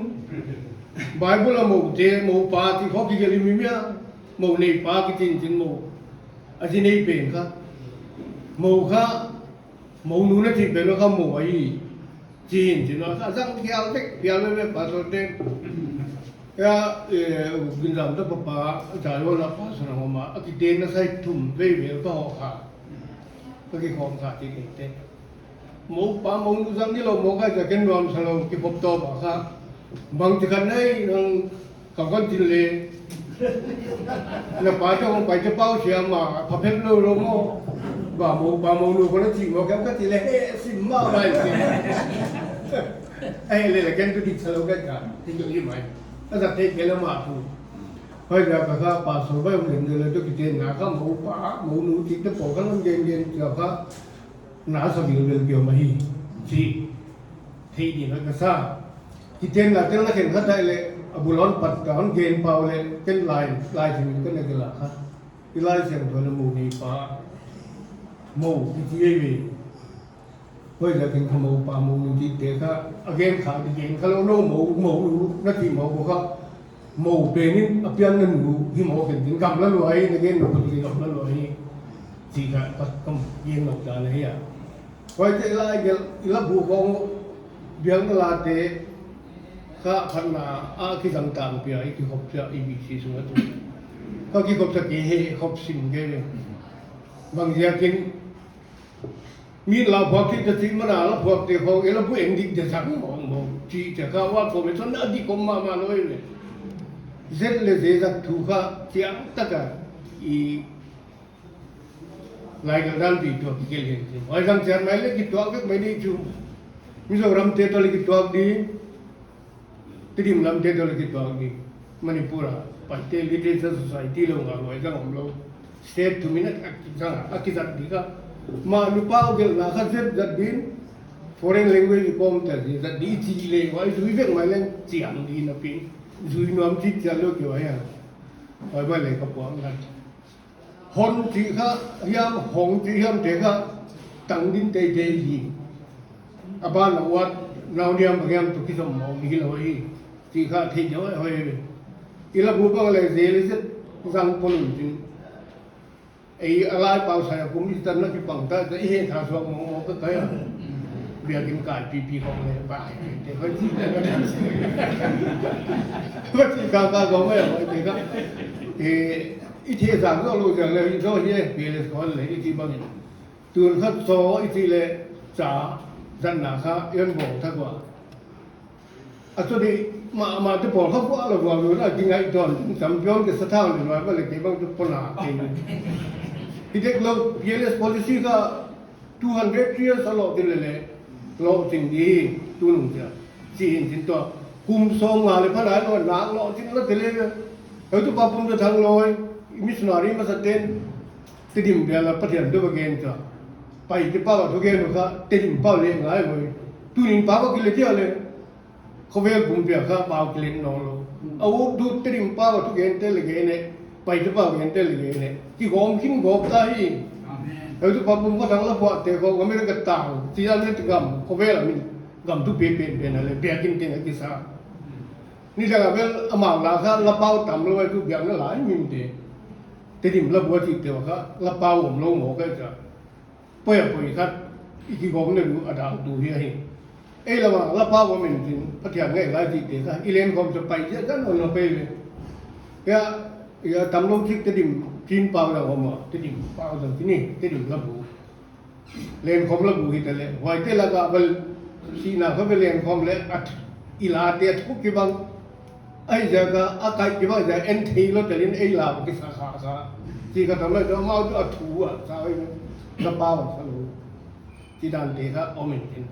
Bible a mou te, mou pa chih khong kigelh mi mi a. Mou nei pa kichi chin mou. A chi nei pen kha. Mou kha, mou nu na chih pen kha mou ahi. Chin, chin, a zang phial vek, phial vek, vek, pastor te. Ya, eh, u Ginzam te papa, Zion a pastor a ngom a, a kiten na sai thum vei vei ka hoh kha. Ka kikhawm kha ti kei te. Mou pa, mou nu zang ni lou, mou ka za ken nuam sa lou, kikhop tawp a kha. Bang ti khan nei, nang Ka kon tin le. Na pa te hong pai te pau siam a, pha phet lou lou maw. Ba mou, ba mou nu kon a chih maw, kem ka ti le, he, sim mah mai sim. Ai le le, ken tu dik sa lou ken ka, ti tu i mai. A sa te ke le ma tu. Hoi ja ka ka pa so ba hong len le tu kiten na ka mou pa, mou nu ti te pawl ka lon gen gen ka ka. Na sa bil bil pio ma hi. Chi. Thei di na ka sa. Kiten na tel na khen kha tai le, a bul hon pat ka hon gen pau le, ken lai, lai thim ka na ke la kha. I Laisiangthou le mou nei pa. Mou, ki ti ei ve. Hoi ja ken kha mou pa mou nu ti te kha. A gen kha di gen kha lou lou mou, mou nu, na ti mou ko kha. Mou pen in a pian na nu hi maw ken tin gam la lua hi, na gen na put hi gam la lua hi. Chi kha pat kam gen lou ta na hi a. Hoi te lai gel, i la bu kong biang na la te, kha khan na a ki zang tang pia, i ki hop pia, i bi si sung a tu. Ka ki hop sa ki he, hop sim ge le. Bang zia kin, Mi la phuak ki ta ti mana la phuak te khong e la bu eng dik de sang mong mong. Chi te ka wa ko me ton a dik kom ma ma loi me. Zet le ze zat thu kha chiang taka i lai ka dan pi tuak ki kel hen. Oi zang chiang mai le ki tuak vek mai ni chu. Mizoram te toh le ki tuak di. Tedim lam te toh le ki tuak di. Manipur a, Paite Literature Society lou nga loi zang om lou. State thum in a ki zang, a ki zat di kha. Ma nupa u gelhna kha zet zat din. Foreign language kawm ta di, zat di chi le, huai zui vek mai leng chiang di na pi. Zui nuam chi chiang lo ki huai a. Huai ba le ka puang na. Hon chi kha, hiam hong chi hiam te kha, tang din teitei hi. A ban a uat, nau niam bang hiam tu ki som mong hi lo hi. Chi kha thei deuh huai huai. I la bu bang le zel i zet zang pon un chin. Ei a lai pau sai a kum i tan na ki pang ta, ta i he tha suak mong mong ka kai a. Biakin kai pi pi hong le, ba hai te, te, huai chi te ka. Huai chi ka ka gong e, huai te ka. E, i the zang zo lo zang le, i zo hi e, pi le kon le, i chi bang in. Tun khat zo i chi le, cha, zan na kha, yon bong tha kua. A chu di, ma, ma te pawl kha kua la kua lu na, ki ngai don, champion ke sa thau le, ma, ma le ke bang tu pona ke. Hi dek lo, P L S policy kha two hundred years a lo tin le le, lo tin di, tu nung tia. Chi in tin to, kum sawm nga le pha lai lo, na lo tin lo te le, heutupa Pumtathangloi, missionary masa ten, Tedim bia la Pathian tu ba gen cha. Paite pa ba tu gen kha, Tedim pa le ngai lo. Tu nin pa ba ki le tia le. Khovel pumpi a kha pau kilet nawn lou. A uk tu Tedim pau a tu gen te le gen e, Paite pau gen te le gen e. Kigawm khin gawp ta hi. Amen. Heutupa Pumtathangloi phuahte khawng America tang, chi a le gam, khovel a min, gam tu pe pen pen a le, biakin teng a kisa. Nidang a bel amau la kha la pau tam lou, tu biakna lai min te. Tedim la bu a chihte kha, la pau om lou maw ka cha. Poi a poi khat, i kigawmna lu a dang tu hi ahi. Ei lam a, la pau om in chin, Pathian ngai lai chihte kha, i len khawm cha pai zia zan on lo pai ve. Ya, ya tam lou chik Tedim, chin pau dang om a, Tedim pau dang chini, Tedim la bu. Len khawm la bu hi ta le, huai te la ka bel, si na kha bel len khawm le, at, i la te at kuk ki bang, Ai zia ka, a kai ki bang zia en thei lou telin ei la ki sa kha kha. Chi ka tam lai tu mau tu a thu a, sa oi, ka pau sa lou. Chi dan te kha om in tin.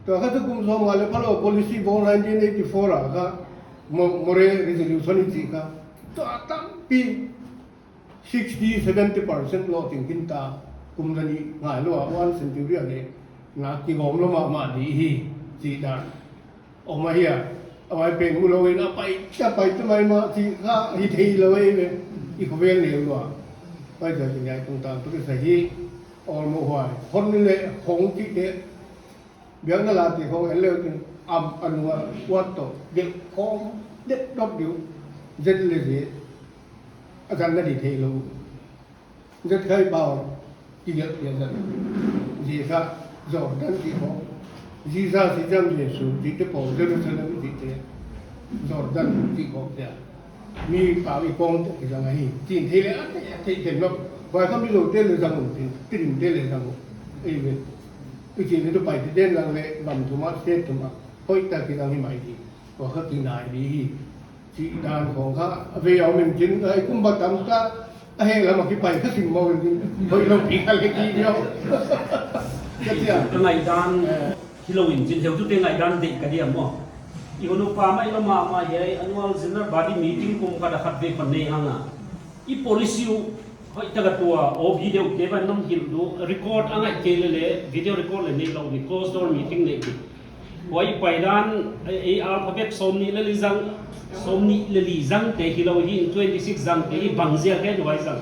Tu kha tu kum sawm nga le pha lou policy bawl nineteen eighty-four a kha, Mo-, Moreh resolution i chi kha. Tu a tampi sixty, seventy percent lou ting kin ta, kum zani ngai lou a, one century a le, na kigawm lou mahmah di hi, chi dan. Om ahi a, a huai pen mu lou in a pai, a pai ta mai mah, chi kha hi thei lou ei ve, i khovel neu lou a. Huai zat ki ngai tung tan tu ki sa hi, awlmoh huai, hon le, hong ki te, Biakna la te khawng en leu tin, am, a nung a uat toh, gelh khawm, det dot diu, zet le zia, a zan na di thei lou. Zet khai pau, ki gelh pia zan. Zia kha, Jordan chih khawng. Jesus i zang Jesu, chihte pawl, Jerusalem chihte. Jordan chih khawng te. Mi pau i kawm toh ki zang ahi. Chin thei le, a thei, a thei thei lou. Huai kha Mizo te le zang un, Tedim te le zang un. Ei ve. I chih le tu Paite den lang le, gam thum a, state thum a. Hoih tak ki zang hi mai di. Huai kha ki nai di hi. Chih dan khawng kha, a ve yau men chin, ai kum ba tam ka, a heh lam a ki pai kha sim maw in chin. Hoih lou pi kha le ki yau. Ka chia. Ka ngaihdan, eh, hilou in chin, heutute ngaihdan deih ka diam maw. I hon upa mai lou mahmah hiai annual general body meeting kum khat a khat vei khon nei hang a. I policy uh hoih taka tua, o video te ban nong hilh du, record a ngaih kei le le, video record le nei lou di, closed door meeting nei di. Huai paidan, ei, ei alphabet sawmnih le li zang, sawmnih le li zang te hilou hi, twenty-six zang te hi bangziak a huai zang.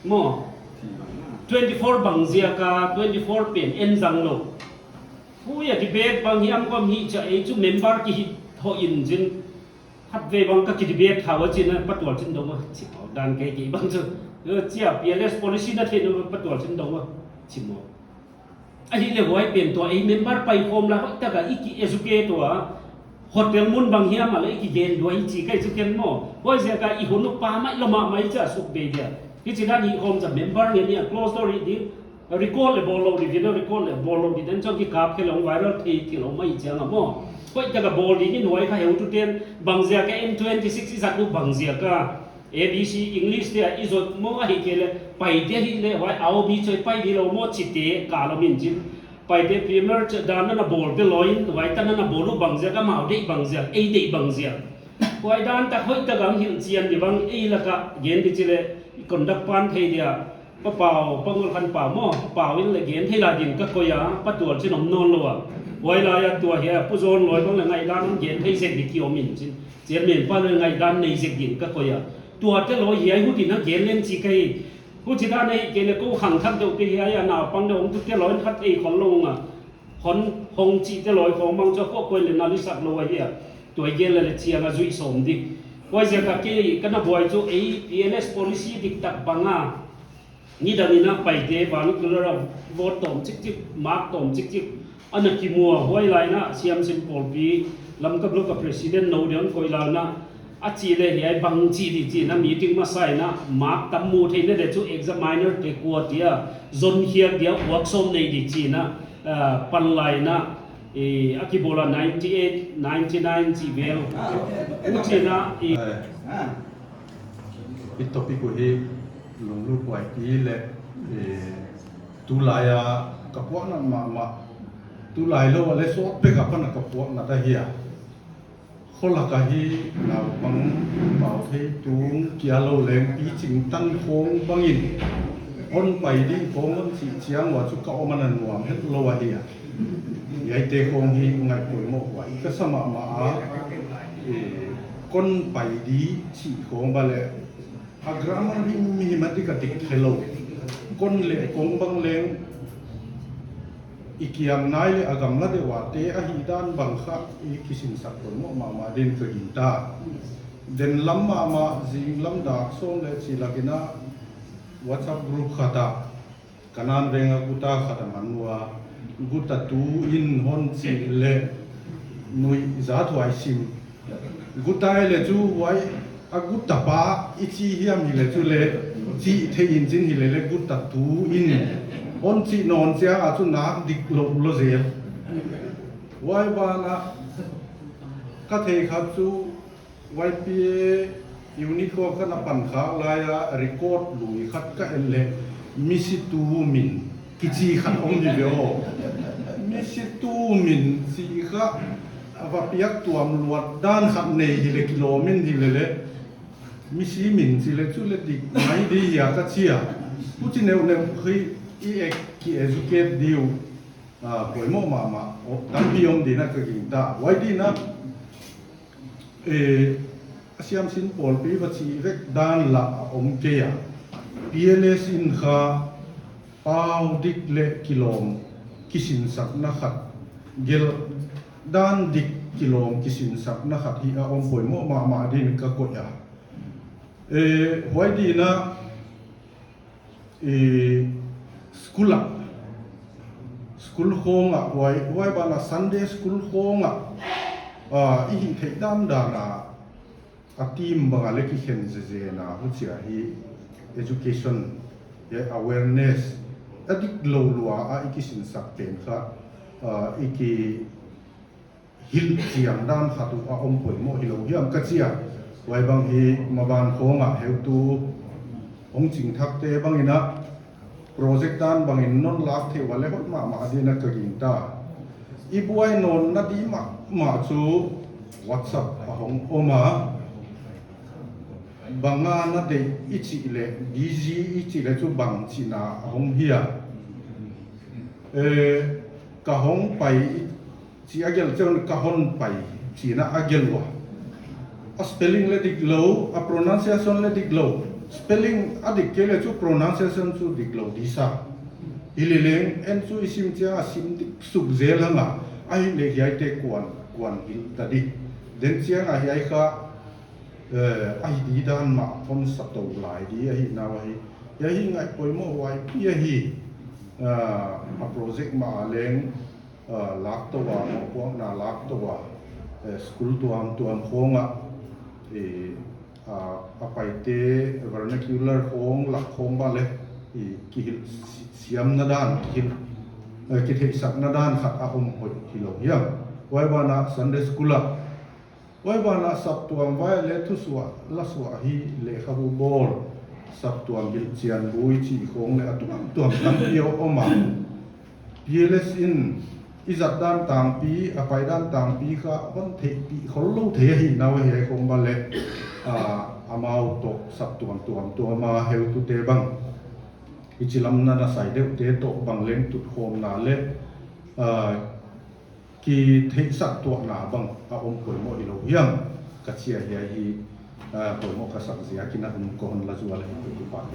Maw. Twenty-four bangziak a, twenty-four pen en zang lou. Hui a debate bang hiam kawm hi cha ei chu member ki hih hoih in chin. Khatvei bang ka ki debate thau a chin a, Pa Tualchindong a, chi pau dan kei kei bang chu. Chia P L S policy na theih nung Pa Tualchindong a, chi maw. Ahihleh huai pen tua ei member pai khawm la hoih taka i ki educate ua, hotel mun bang hiam a le i ki gen duai chi kai chu ken maw. Huaiziak a i hun upa mai lou mahmah cha suk bei dia. Hichi dan hi khawm cha member ngen ni a close door hi di. Record le bawl lou di, video record le bawl lou di, den chong ki kap khe lou viral thei thei lou mai chiang a maw. Hoih taka bawl di ni nuai kha heutute'n bangziak a N twenty-six i zat uh bangziak a. A B C English te a i zot maw ahihkeileh Paite hileh huai a o bi choi pai di lou maw chihte ka lou min chin. Paite premier cha dan na na bawl te lou in, huai ta na na bawl uh bangziak a, amau deih bangziak, ei deih bangziak. Huai dan tak hoih taka hilh chian di bang ei laka gen di chih leh i conduct pan thei dia. Pa Pau, Pa Ngulkhanpau maw, Pa Pau in le gen thei lai din ka koih a, Pa Tualchin om nawn lou a. Huai lai a tua hiai a Pu John Lawi bang leh ngaihdan hon gen thei zek di ki om in chin. Chairman pa leh ngaihdan nei zek din ka koih a. Tuate lawi hiai hutin a gen leng chi ka hi. Huchidan ahihkeileh kou khangthak deuh te hiai a naupang deuh hong tute lawi khat ei khol lou nga. Hon hong chihte lawi khong bang chu a koi leh na lisak lou ahi a. Tua gen leh leh chiang a zui sawm di. Huaiziak a kei ka na buai chu ei P L S policy diktak bang a. Nidang in a Paite vernacular a vote tawm chikchik, mark tawm chikchik ana kimu a, huai lai in a Siamsin Pawlpi Lamka Block a president nou deuh koih lai in a, a chih leh hiai bang chi di chi in a meeting masa in a mark tam mu thei na leh chu examiner te kua tia zon hiak dia workshop nei di chi in a, ah, pan lai in a, eh, a kibawl a ninety eight, ninety nine chi vel. Ah, okay. U chi in a, eh, Ah. I topic uh hi lunglut huai pi leh, eh, tulai a ka puakna mahmah, tulai lou a leh sawt pek a pan a ka puakna ta hi a. Kholak a hi naupang pau thei tung kia lou leng pi ching tan khong bang in hon pai ding khong hon chih chiang ua chu ka om a na nuam het lou ahi a. Hiaite khong hi ngaih poimoh huai ka sa mahmah a, eh, kon pai di chih khong bang leh a grammar himhim a dik a dik khe lou. Kon leh kong bang leng i kiang nai leh a gamla deuh a te ahihdan bang kha i kisinsak poimoh mahmah din ka gingta. Den lam mahmah zing lam dak sawm leh chi lak in a WhatsApp group khat ah Kanan veng a guta khat a man ua, guta tu in hon chih leh nuih zat huai sim. Guta i leh chu huai a guta pa i chi hiam hi leh chu leh chih thei in chin hi leh leh guta tu in hon chih nawn chiang a chu nak dik lou lou zel. Huai ban ah ka thei khat chu Y P A Unicode kha na pan khak lai a record lui khat ka en leh, misi tu min kichi khat om hi ve aw. Misi tu min chih kha a va piak tuam luat dan khat nei hi leh kilawm in hi leh leh, misi min chi leh chu leh dik mai di hia ka chi a. Huchi neuhneuh hi i ek ki educate di uh, ah, poimoh mahmah, oh, tampi om di in a ka gingta. Huai di in a, eh, a Siamsin Pawlpi va chih vek dan lah a om kei a. P L S in kha pau dik leh kilawm kisinsakna khat, gelh dan dik kilawm kisinsakna khat hi a om poimoh mahmah din ka koih a. Eh, huai di in a, eh, school ah, school khong ah, huai, huai ban ah Sunday school khong ah, ah, i hih theih dandan a, a team bang a leh kikhen zezen a, huchia hi education, eh, awareness a dik lou lua a i kisinsak pen kha, ah, i ki hilh chiang dan khat uh a om poimoh hi lou hiam ka chi a. Huai bang hi maban khong ah heutu hong ching thak te bang in a project dan bang in non lak theih ua leh hot mahmah din a ka gingta. I buai nawnna di mahmah chu WhatsApp a hong om a. Bang a na deih i chih leh, D G i chih leh chu bang chihna a hong hi a. Eh, ka hong pai i chih a gelh chiang un ka hon pai chihna a gelh ua. A spelling leh dik lou, a pronunciation leh dik lou. Spelling a dik kei leh chu pronunciation chu dik lou di sa. Hi leh leng, en chu i sim chiang a sim dik suk zel hang a. Ahih leh hiaite kuan, kuan hilh ta di. Den chiang a hiai kha, eh, a hi di dan mah hon sa tou lai di ahihna uh ahi. Hiai hi ngaih poimoh huai pi ahi. Ah, a project mah a leng, ah, lak tou a, mohpuakna lak tou a, eh, school tuamtuam khong ah, eh, ah, a Paite vernacular khong lak khong bang leh, eh, kihilh si-, siamna dan, kihilh, eh, kitheihsakna dan khat a om hoih hi lou hiam. Huai ban ah Sunday school ah, huai ban ah saptuam vai leh thusuah, lasuah hi lehkhabu bawl, saptuam hilhchian bui chih khong leh a tuamtuam tampi a om a. P L S in i zat dan tangpi, a pai dan tangpi kha hon theihpih khol lou thei ahihna uh ahi khong bang leh, ah, amau toh saptuam tuamtuam a heutute bang, hichi lam na na sai deuhte toh bang leng tutkhawmna leh, ah, Kitheihsak tuahna bang a om poimoh hilou hiam ka chi a, hiai hi, ah, poimoh ka sak ziakin a hun kon la zual hi, kipak.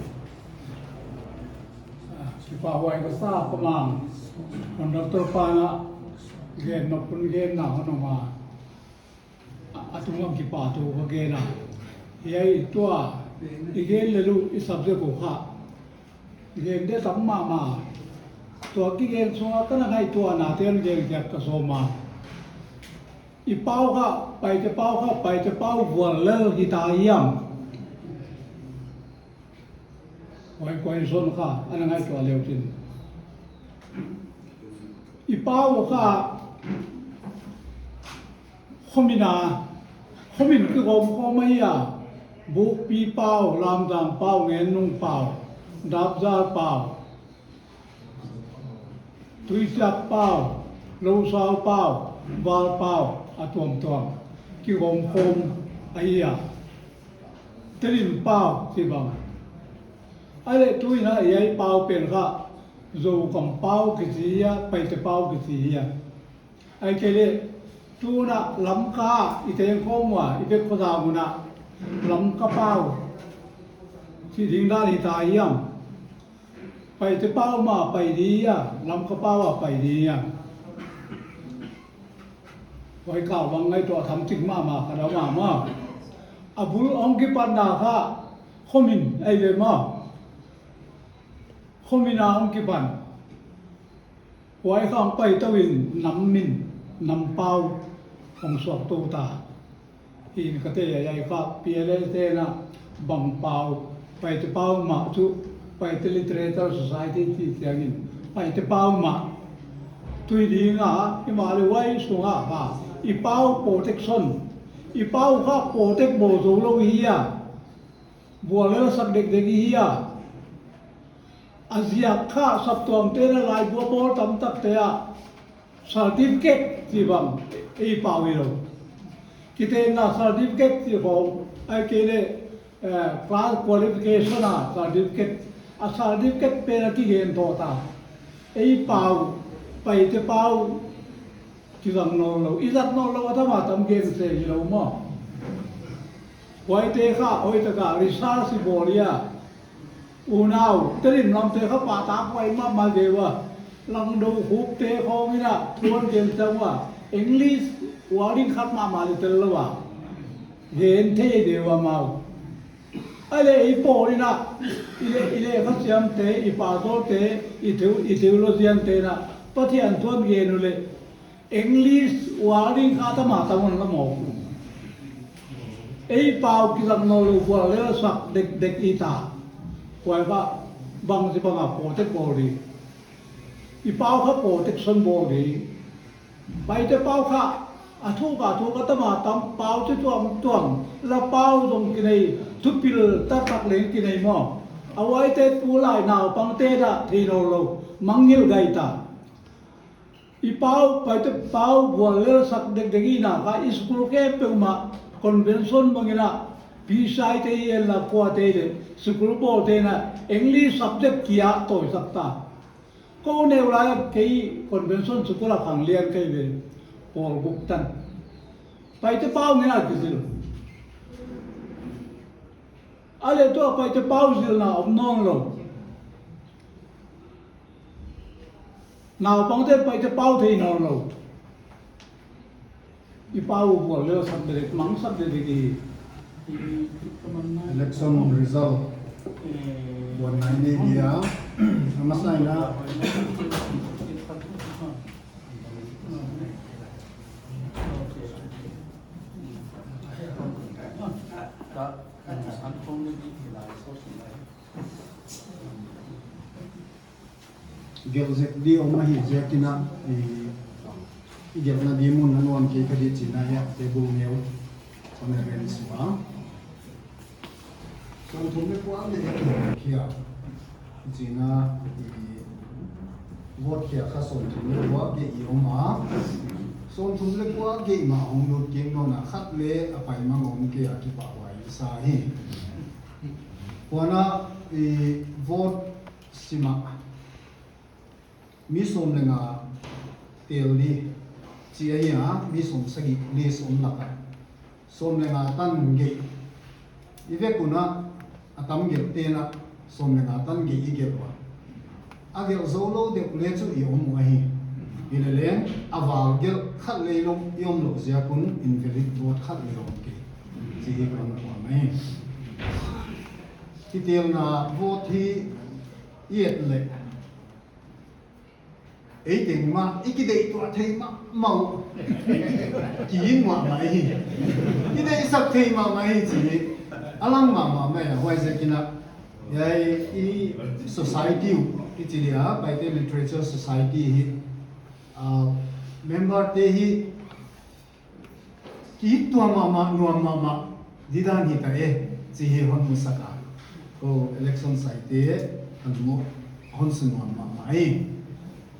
Ah, kipak huai ka sa pamang. Conductor pa na gen nop, kon gen na hon om a. A, a tung lam kipak tou ka gen a. Hiai tua, i gen leh lou i subject uh kha. Gen deuh tam mahmah. Tua kigen sunga ka na ngaihtuahnate gen kei ka sawm a. I pau kha, Paite pau kha, Paite pau vuallel hita hiam? Huai question kha, ana ngaihtuah leu chin. I pau kha, khomin a, khomin kigawm khawm ahi a, Bukpi pau, Lamdang pau, Ngennung pau, Dapzal pau, Tuisiak pau, Lousau pau, Val pau, a tuamtuam kigawm khawm ahi a. Tedim pau, chibang. Ahihleh tuin a, hiai pau pen kha, Zogam pau kichi a, Paite pau kichi a. Ahihkeileh, tuna Lamka i teng khawm ua, i bek khua za mun a, Lamka pau chih ding dan hita hiam? Paite pau mah pai di a, Lamka pau a pai di a. Huai kha bang ngaihtuah tham chik mahmah ka dam a maw. A bul hong kipatna kha, khomin ahi ve maw. Khomin a hong kipan. Huai kha hong pai tou in nam min, nam pau hong suak tou ta. Hi'n ka thei a, hiai kha P L S te'n a bang pau, Paite pau mah chu, Paite Literature Society chih chiangin, Paite pau mah. Tui ding a, himahleh huai sunga kha, i pau protection, i pau kha protect bawl zou lou hi a. Vuallel sak dekdek hi a. A ziak kha saptuamte'n a laibu a bawl tamtakte a certificate chibang ei pau hilou. Kitenna certificate chi khawng, ahihkeileh, eh, class qualification a certificate, a certificate pen a kigen tou ta. Ei pau, Paite pau, kizang nawnlou, i zat nawnlou a tam a tam gen se hilou maw. Huaite kha, hoihtaka research i bawl a. Unau, Tedim lamte kha pahtak huai mahmah deuh a. Langdo Khupte khawng in a, tuan gen chang ua. English, wording khat mahmah leh tel lou a. Gen thei deuh a mau. Ahihleh i pawl in a, i le, i le kha siamte, i pastorte, i theo-, i theologian te'n a, Pathian thu a gen uleh, English wording kha tam a tam hon la maw. Ei pau kizang nawnlou vuallel sak dekdek i ta. Huai kha bangchibang a protect bawl di. I pau kha protection bawl di. Paite pau kha a thuk a thuk a tam a tam pau chi tuamtuam. La pau zong kinei, thupil taktak leng kinei maw. A huaite tulai naupangte'n a thei nawnlou. Mangngilh gai ta. I pau, Paite pau vuallel sak dekdek i na kha i school khempeuh mah convention bang in a, P C I te i en la kuate leh, school bawlte'n a, English subject kia tawi sak ta. Kou neu lai a kei convention school a khang lian kei ve, pawl guk tan. Paite pau ngen a kizil. Ahihleh tua Paite pau zilna om nawnlou. Naupangte Paite pau thei nawnlou. I pau vuallel sak dekdek, mang sak dekdek i. Election result. Buan nai nei dia. A masa in a. Gelh zek di om ahih ziakin a, i, i gelhna di mun a nuam kei ka di chihna hia, table neu, honorary sua. Sawmthum leh kua leh, kia, chihna, i, vote kia kha sawmthum leh kua gei i om a. Sawmthum leh kua gei mah hong lut kei nawn a, khat leh a pai mang om kei a, kipahhuai sa hi. Huan a, i, vote sim a, mi sawm leh nga tel di. Chi ahi a, mi sawmsagih list om lak ah sawm leh nga tan gelh. I vek un a, a tam gelhte na sawm leh nga tan gelh i gelh ua. A gelh zou lou deuh leh chu i om uh ahi. Hileleng, a val gelh khat leh i om, i om louh ziak un invalid vote khat leh om kei. Chi hi kon puang ahi. Kitelna vote hi i et leh, ei teng mah, i kideih tuah thei mahmah uh. Ki in mahmah hi. Kideihsak thei mahmah hi chi. A lang mahmah mai a, huaiziakin a. Hiai i society uh, i chi dia, Paite Literature Society hi. Ah, member te hi ki tuah mahmah, nuam mahmah, di dan hi ta e, chi hi hon musak a. Kou election saite, kan mu, hon sunuam mahmah e.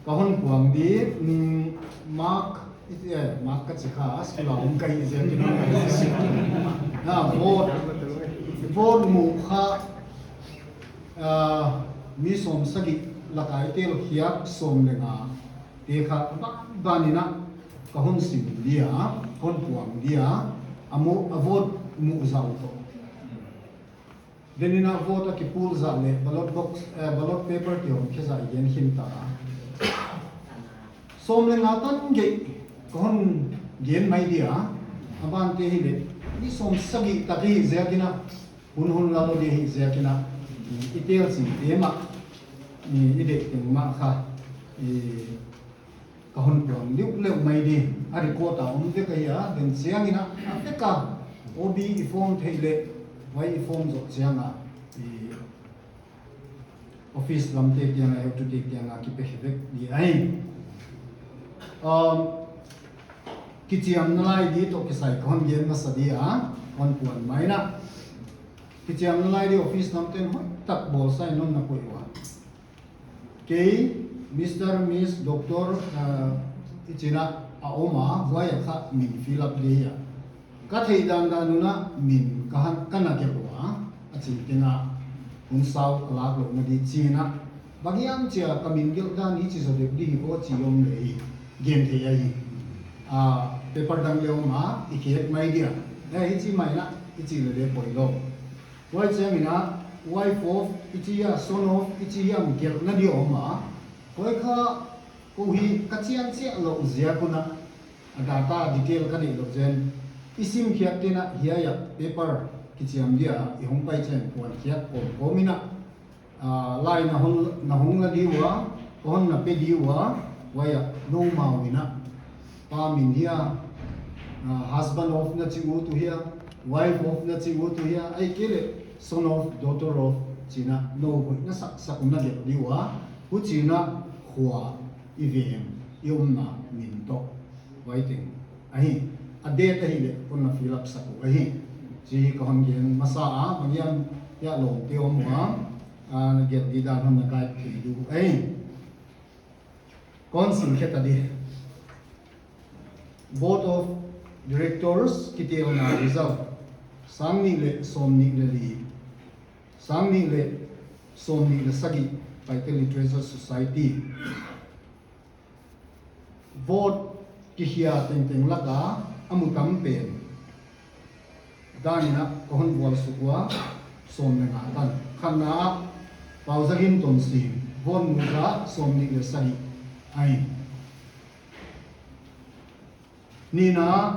Ka hon puang di, mm, mark, eh, mark ka chi kha, school a om ka hi ziakin. Na, vote, vote mu kha, ah, mi sawmsagih lak ah i tel khiak sawm leh nga te kha banban in a ka hon sim dia, hon puang dia, a mu, a vote mu zah uh toh. Then in a vote a kipul zah leh ballot box, eh, ballot paper kihong khe zah i gen khin ta. Sawm leh nga tan gelh ka hon gen mai dia, a bante hi leh, mi sawmsagih tak hi ziakin a, hun hon la lou di hi ziakin a, i tel chingte mah, i deih teng mah kha, i ka hon puang liuliau mai di, a record a om vek ahi a, den chiangin a, a vek a, O B i form thei leh, huai i form zoh chiang a, i office lamte kiang a, heutute kiang a, kipe khe vek di ahi. Um, kichiamna lai di toh kisai ka hon gen masa di a, hon puang mai na. Kichiamna lai di office lamte'n hoihtak bawlsa in hon na koih ua. Kei, Mister, Miss, Doctor, ah, i chih na a om a, huai a kha min fill up di a. Ka theih dandan un a min ka hon, ka na gelh ua, a chih teng a hun sau ka lak louhna di chi'n a. Bang hiam chia ka min gelh dan hichi zaw deuh di hi ko chi om leh i gen thei ahi. Ah, paper dang leh om a, i khek mai dia. Eh, hichi mai na, i chih leh leh poi lou. Huai chiangin a, wife of i chih a, son of i chih a, gelhna di om a. Huai kha, kou hi ka chian chiah louh ziak un a, a data detail ka neih louh zen. I sim khiak te'n a, hiai a paper kichiam dia, i hong pai chiang puan khiak kawmkawm in a. Ah, lai na hong, na hong la di ua, hon na pe di ua, huai a, noumau in a. Pa min hia, ah, husband of na chi ut uh hia, wife of na chi ut uh hia, ahihkeileh son of, daughter of, chi'n a nou hoih na sak sak un na gelh di ua, huchi'n a khua, i veng, i omna min toh, huai teng ahi, a date ahihleh, hon na fill up sak uh ahi, chi ka hon gen masa a, bang hiam, hiai lawmte om ua, ah, na gelh di dan hon na guide thei di uh ahi. Kon sim khe ta di. Board of Directors kitelna result. Sang nih leh sawmnih leh li. Sang nih leh sawmnih leh sagih Paite Literature Society. Vote kikhia tengteng lak a, a mu tam pen dan in a ka hon vual suk ua, sawm leh nga tan. Khatna ah, Pauzagin Tonsim, vote mu zah sawmnih leh sagih ahi. Nihna ah,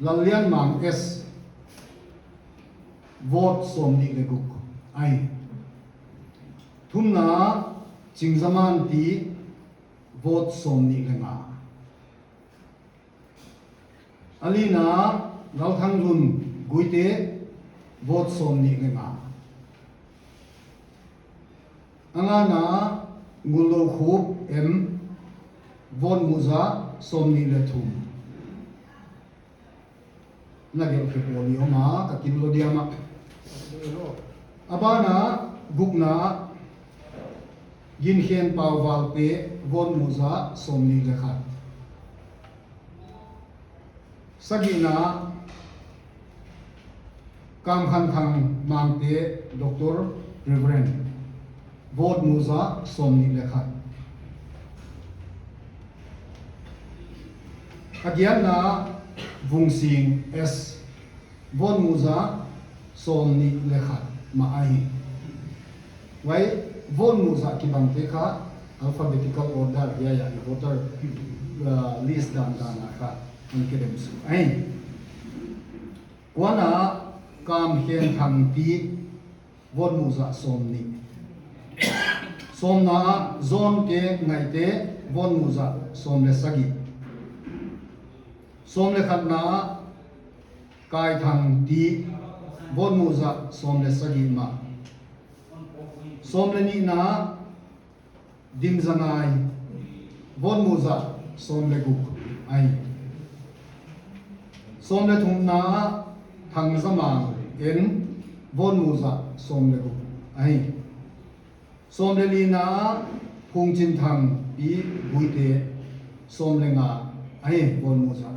Lallianmang S, vote sawmnih leh guk ahi. Thumna ah, Chingzaman T, vote sawmnih leh nga. A lina ah, Lalthanglun Guite, vote sawmnih leh nga. A ngana ah, Nguldoukhup M, vote mu zah sawmnih leh thum. Na gelh khe pawl i om a, ka kin lou diam a. A ban ah, gukna ah, Ginkhenpau Valpe, vote mu zah sawmnih leh khat. Sagihna ah, Kamkhanthang Mangte, Doctor, Reverend, vote mu zah sawmnih leh khat. A giatna Vungsing S, vote muh za sawmnih leh khat mah ahi. Huai vote muh za kibangte kha alphabetical order hiai a i voter, uh, list dandan a kha hon kidem suk ahi. Kuana Kamkhenthang T, vote muh za sawmnih. Sawmna ah John K Ngaihte, vote muh za sawm leh sagih. Sawm leh khatna ah Kaithang T, vote muh za sawm leh sagih mah. Sawm leh nihna ah Dimzangai, vote muh za sawm leh guk ahi. Sawm leh thumna ah Thangzamang N, vote muh za sawm leh guk ahi. Sawm leh lina ah Phungchinthang P Buite, sawm leh nga ahi, vote muh za.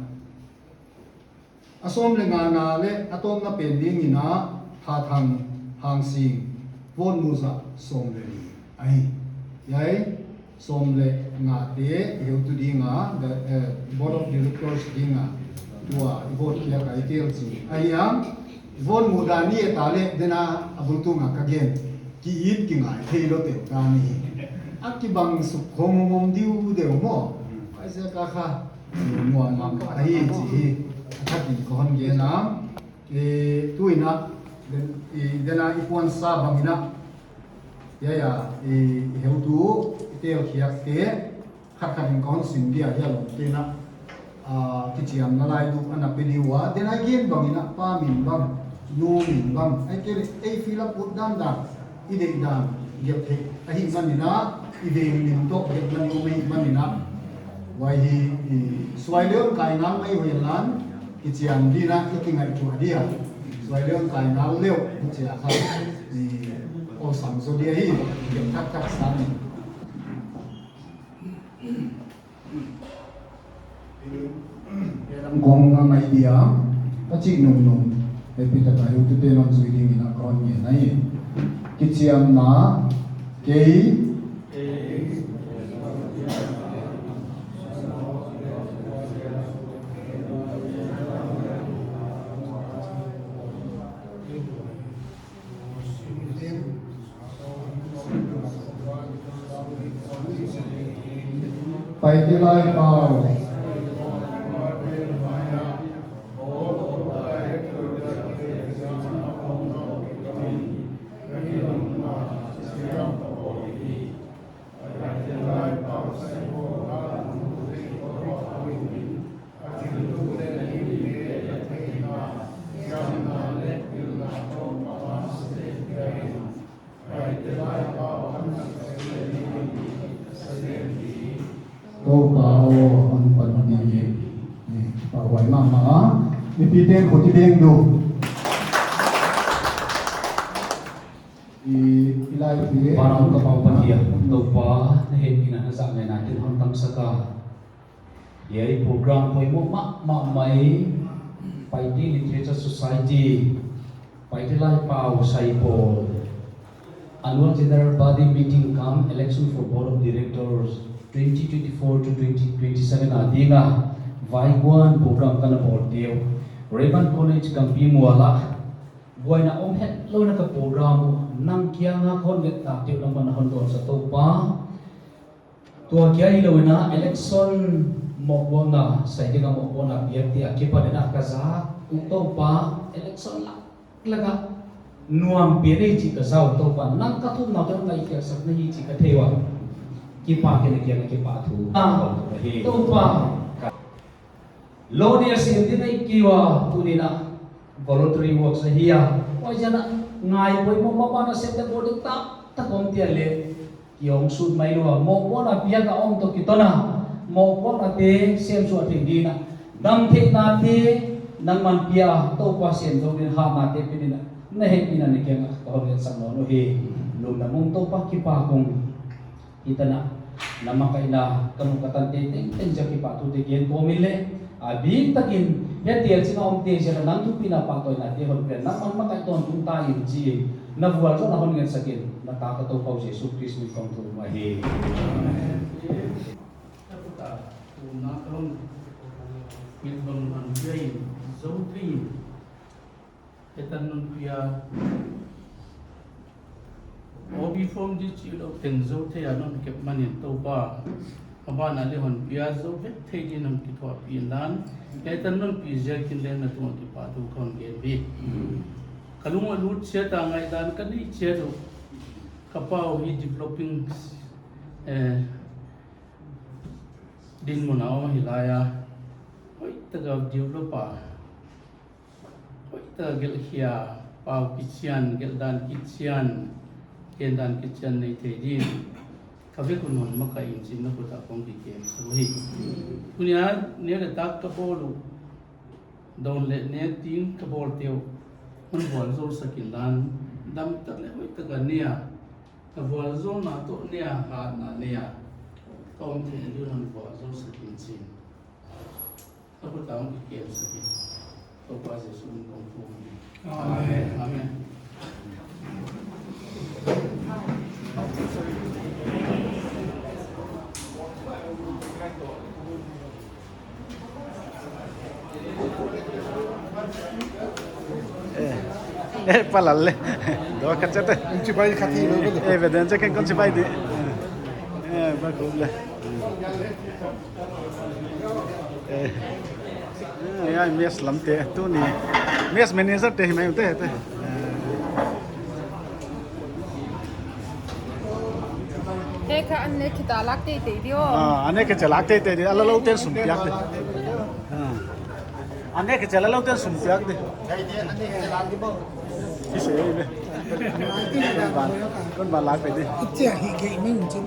A sawm leh ngana leh a tawpna pen dingin a Thathang Hangsing, vote muh za sawm leh li ahi. Hiai sawm leh ngate i heutu dinga, the, eh, Board of Directors dinga tua i vote khiak a i tel chih ahi a. Vote muh dan i et leh, tena a bul tunga ka gen, ki-it kingai theilou teu dan hi. A kibang suk khong ngom diu deuh maw. Huaiziak a kha nuam mahmah ahi chih hi a khat in ka hon gen a. Eh, tuin a, den, eh, tena i puansa bangin a, hiai a, eh, i heutu, i tel khiakte, khat khat in ka hon sim dia, hiai lawmte'n a, ah, kichiamna lai duk ana pe di ua, tena i gen bangin a, pa min bang, nu min bang, ahihkeileh, ei fill up ut dandan, i deihdan gelh theih ahihmanin a, i veng min toh gelhna i om ahihmanin a, huai hi, i, suai leh hon kai ngal mai uh henla, kichiam dingin a i kingaihtuah dia. Suai leh hon kai ngal leh, huchia kha, i, olsam zaw dia hi, gelh thakthak sang. Kong a mai dia, ka chih nungnung, hehpihtak a heutute'n hon zui dingin a ka hon ngen ahi. Kichiamna, kei, Paite Laipau. Toupa aw, hon panpih in. Eh, pahhuai mahmah a. Mipite'n khut i beng di uh. I, i lai pi. Vanah om ka Pa Pathian, Toupa, na hehpihna na zahngaihna ken hon tamsak a. Hiai program poimoh mahmah mai, Paite Literature Society, Paite Laipau Saipawl, Annual General Body Meeting cum Election for Board of Directors twenty twenty-four to twenty twenty-seven a dinga, vaikuan program ka na bawl diu. Rayburn College Gampi Mual ah, buaina om hetlouin a ka program uh, nang kianga kon vet ta diu, nangman na hon dawnsak Toupa. Tua kia hilou in a election mohpuakna, sai ding a mohpuakna biakte akipan in a ka zak uh Toupa, election lak lak a nuam pen ei chih ka zak uh Toupa, nang ka thumna uh ngaihkhiaksak na hi chih ka thei ua. Kipak in a kiang a kipahthu. Ah, Toupa. Lou nih a sem ding nei kei ua, tuni'n a voluntary works ahi a. Huaiziakin a ngai poimoh mahmah na sem ding bawlna taktak om dia leh. Ki hong sut mai lua, mohpuakna biak a om toh kiton a. Mohpuaknate semsuah theih dingin a. Damtheihnate nangman pia a, Toupa sem zou dingin hatnate pe dingin a. Na hehpihna na kiang a ka hon ngetsak nawn uhi. Lungdam ung Toupa kipak ung. Hitan a, na makaihna, ka mu ka tante tengteng ziak kipahthu te gen kawm in leh, a biktakin, hiai tel chin a omte ziak a nang thupina pahtawinate hon piak, nangman makaih tawntung ta in chi, na vualzawlna hon ngetsak in, na tapa Toupa Jesu Khrist min in kong thum ahi. Amen. Ka kut a, tu na ka lawm. Min bang bang biain, zo thei in. Etan non pia. O B form di chi lo ten zo thei a non kep manin Toupa. A ban a leh hon pia zo vek thei din hon kithuahpih dan. Etan non pi ziakin leng na tungah kipahthu kon gen hi. Ka lung a lut chiat a ngaihdan ka nei chiat uh. Ka pau hi developing, eh, dinmun a om hi lai a. Hoihtaka develop a. Hoihtaka gelh khia, pau kichian, gelh dan kichian, gen dan kichian nei thei din. Ka vek un hon makaih in chi'n na khut a kon kikem sak hi. Tuni a, ne leh tak ka bawl uh. Dawn leh ne tin ka bawl te uh. Hon vualzawl sak in dan, dam tak leh hoihtaka ne a. Ka vualzawlna toh ne a, hatna ne a. Ka om thei ding un hon vualzawl sak in chi'n. Ka khut a kon kikem sak hi. Toupa Jesu min in kon thum hi. Amen. Amen. Eh, eh, palal le. Dua khat chiat te. Kon chibai khat hi lo le. Eh, beden che ken kon chibai di. Eh, ba kum le. Eh. Eh, ya, mess lam te, tuni. Mess manager te hi mai te, te. Eh. Te kha an ne khit a lak teitei di o. Ah, an ne khit a lak teitei di, a la lou ten sum piak di. Ah. An ne khit a la lou ten sum piak di. Ki se le. Kon ban, kon ban lak teitei di. Ichia hi ke min chin.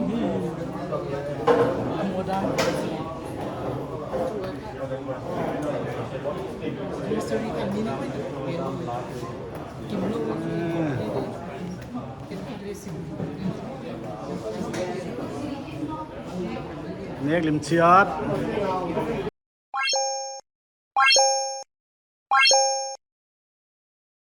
Nek lim chiat.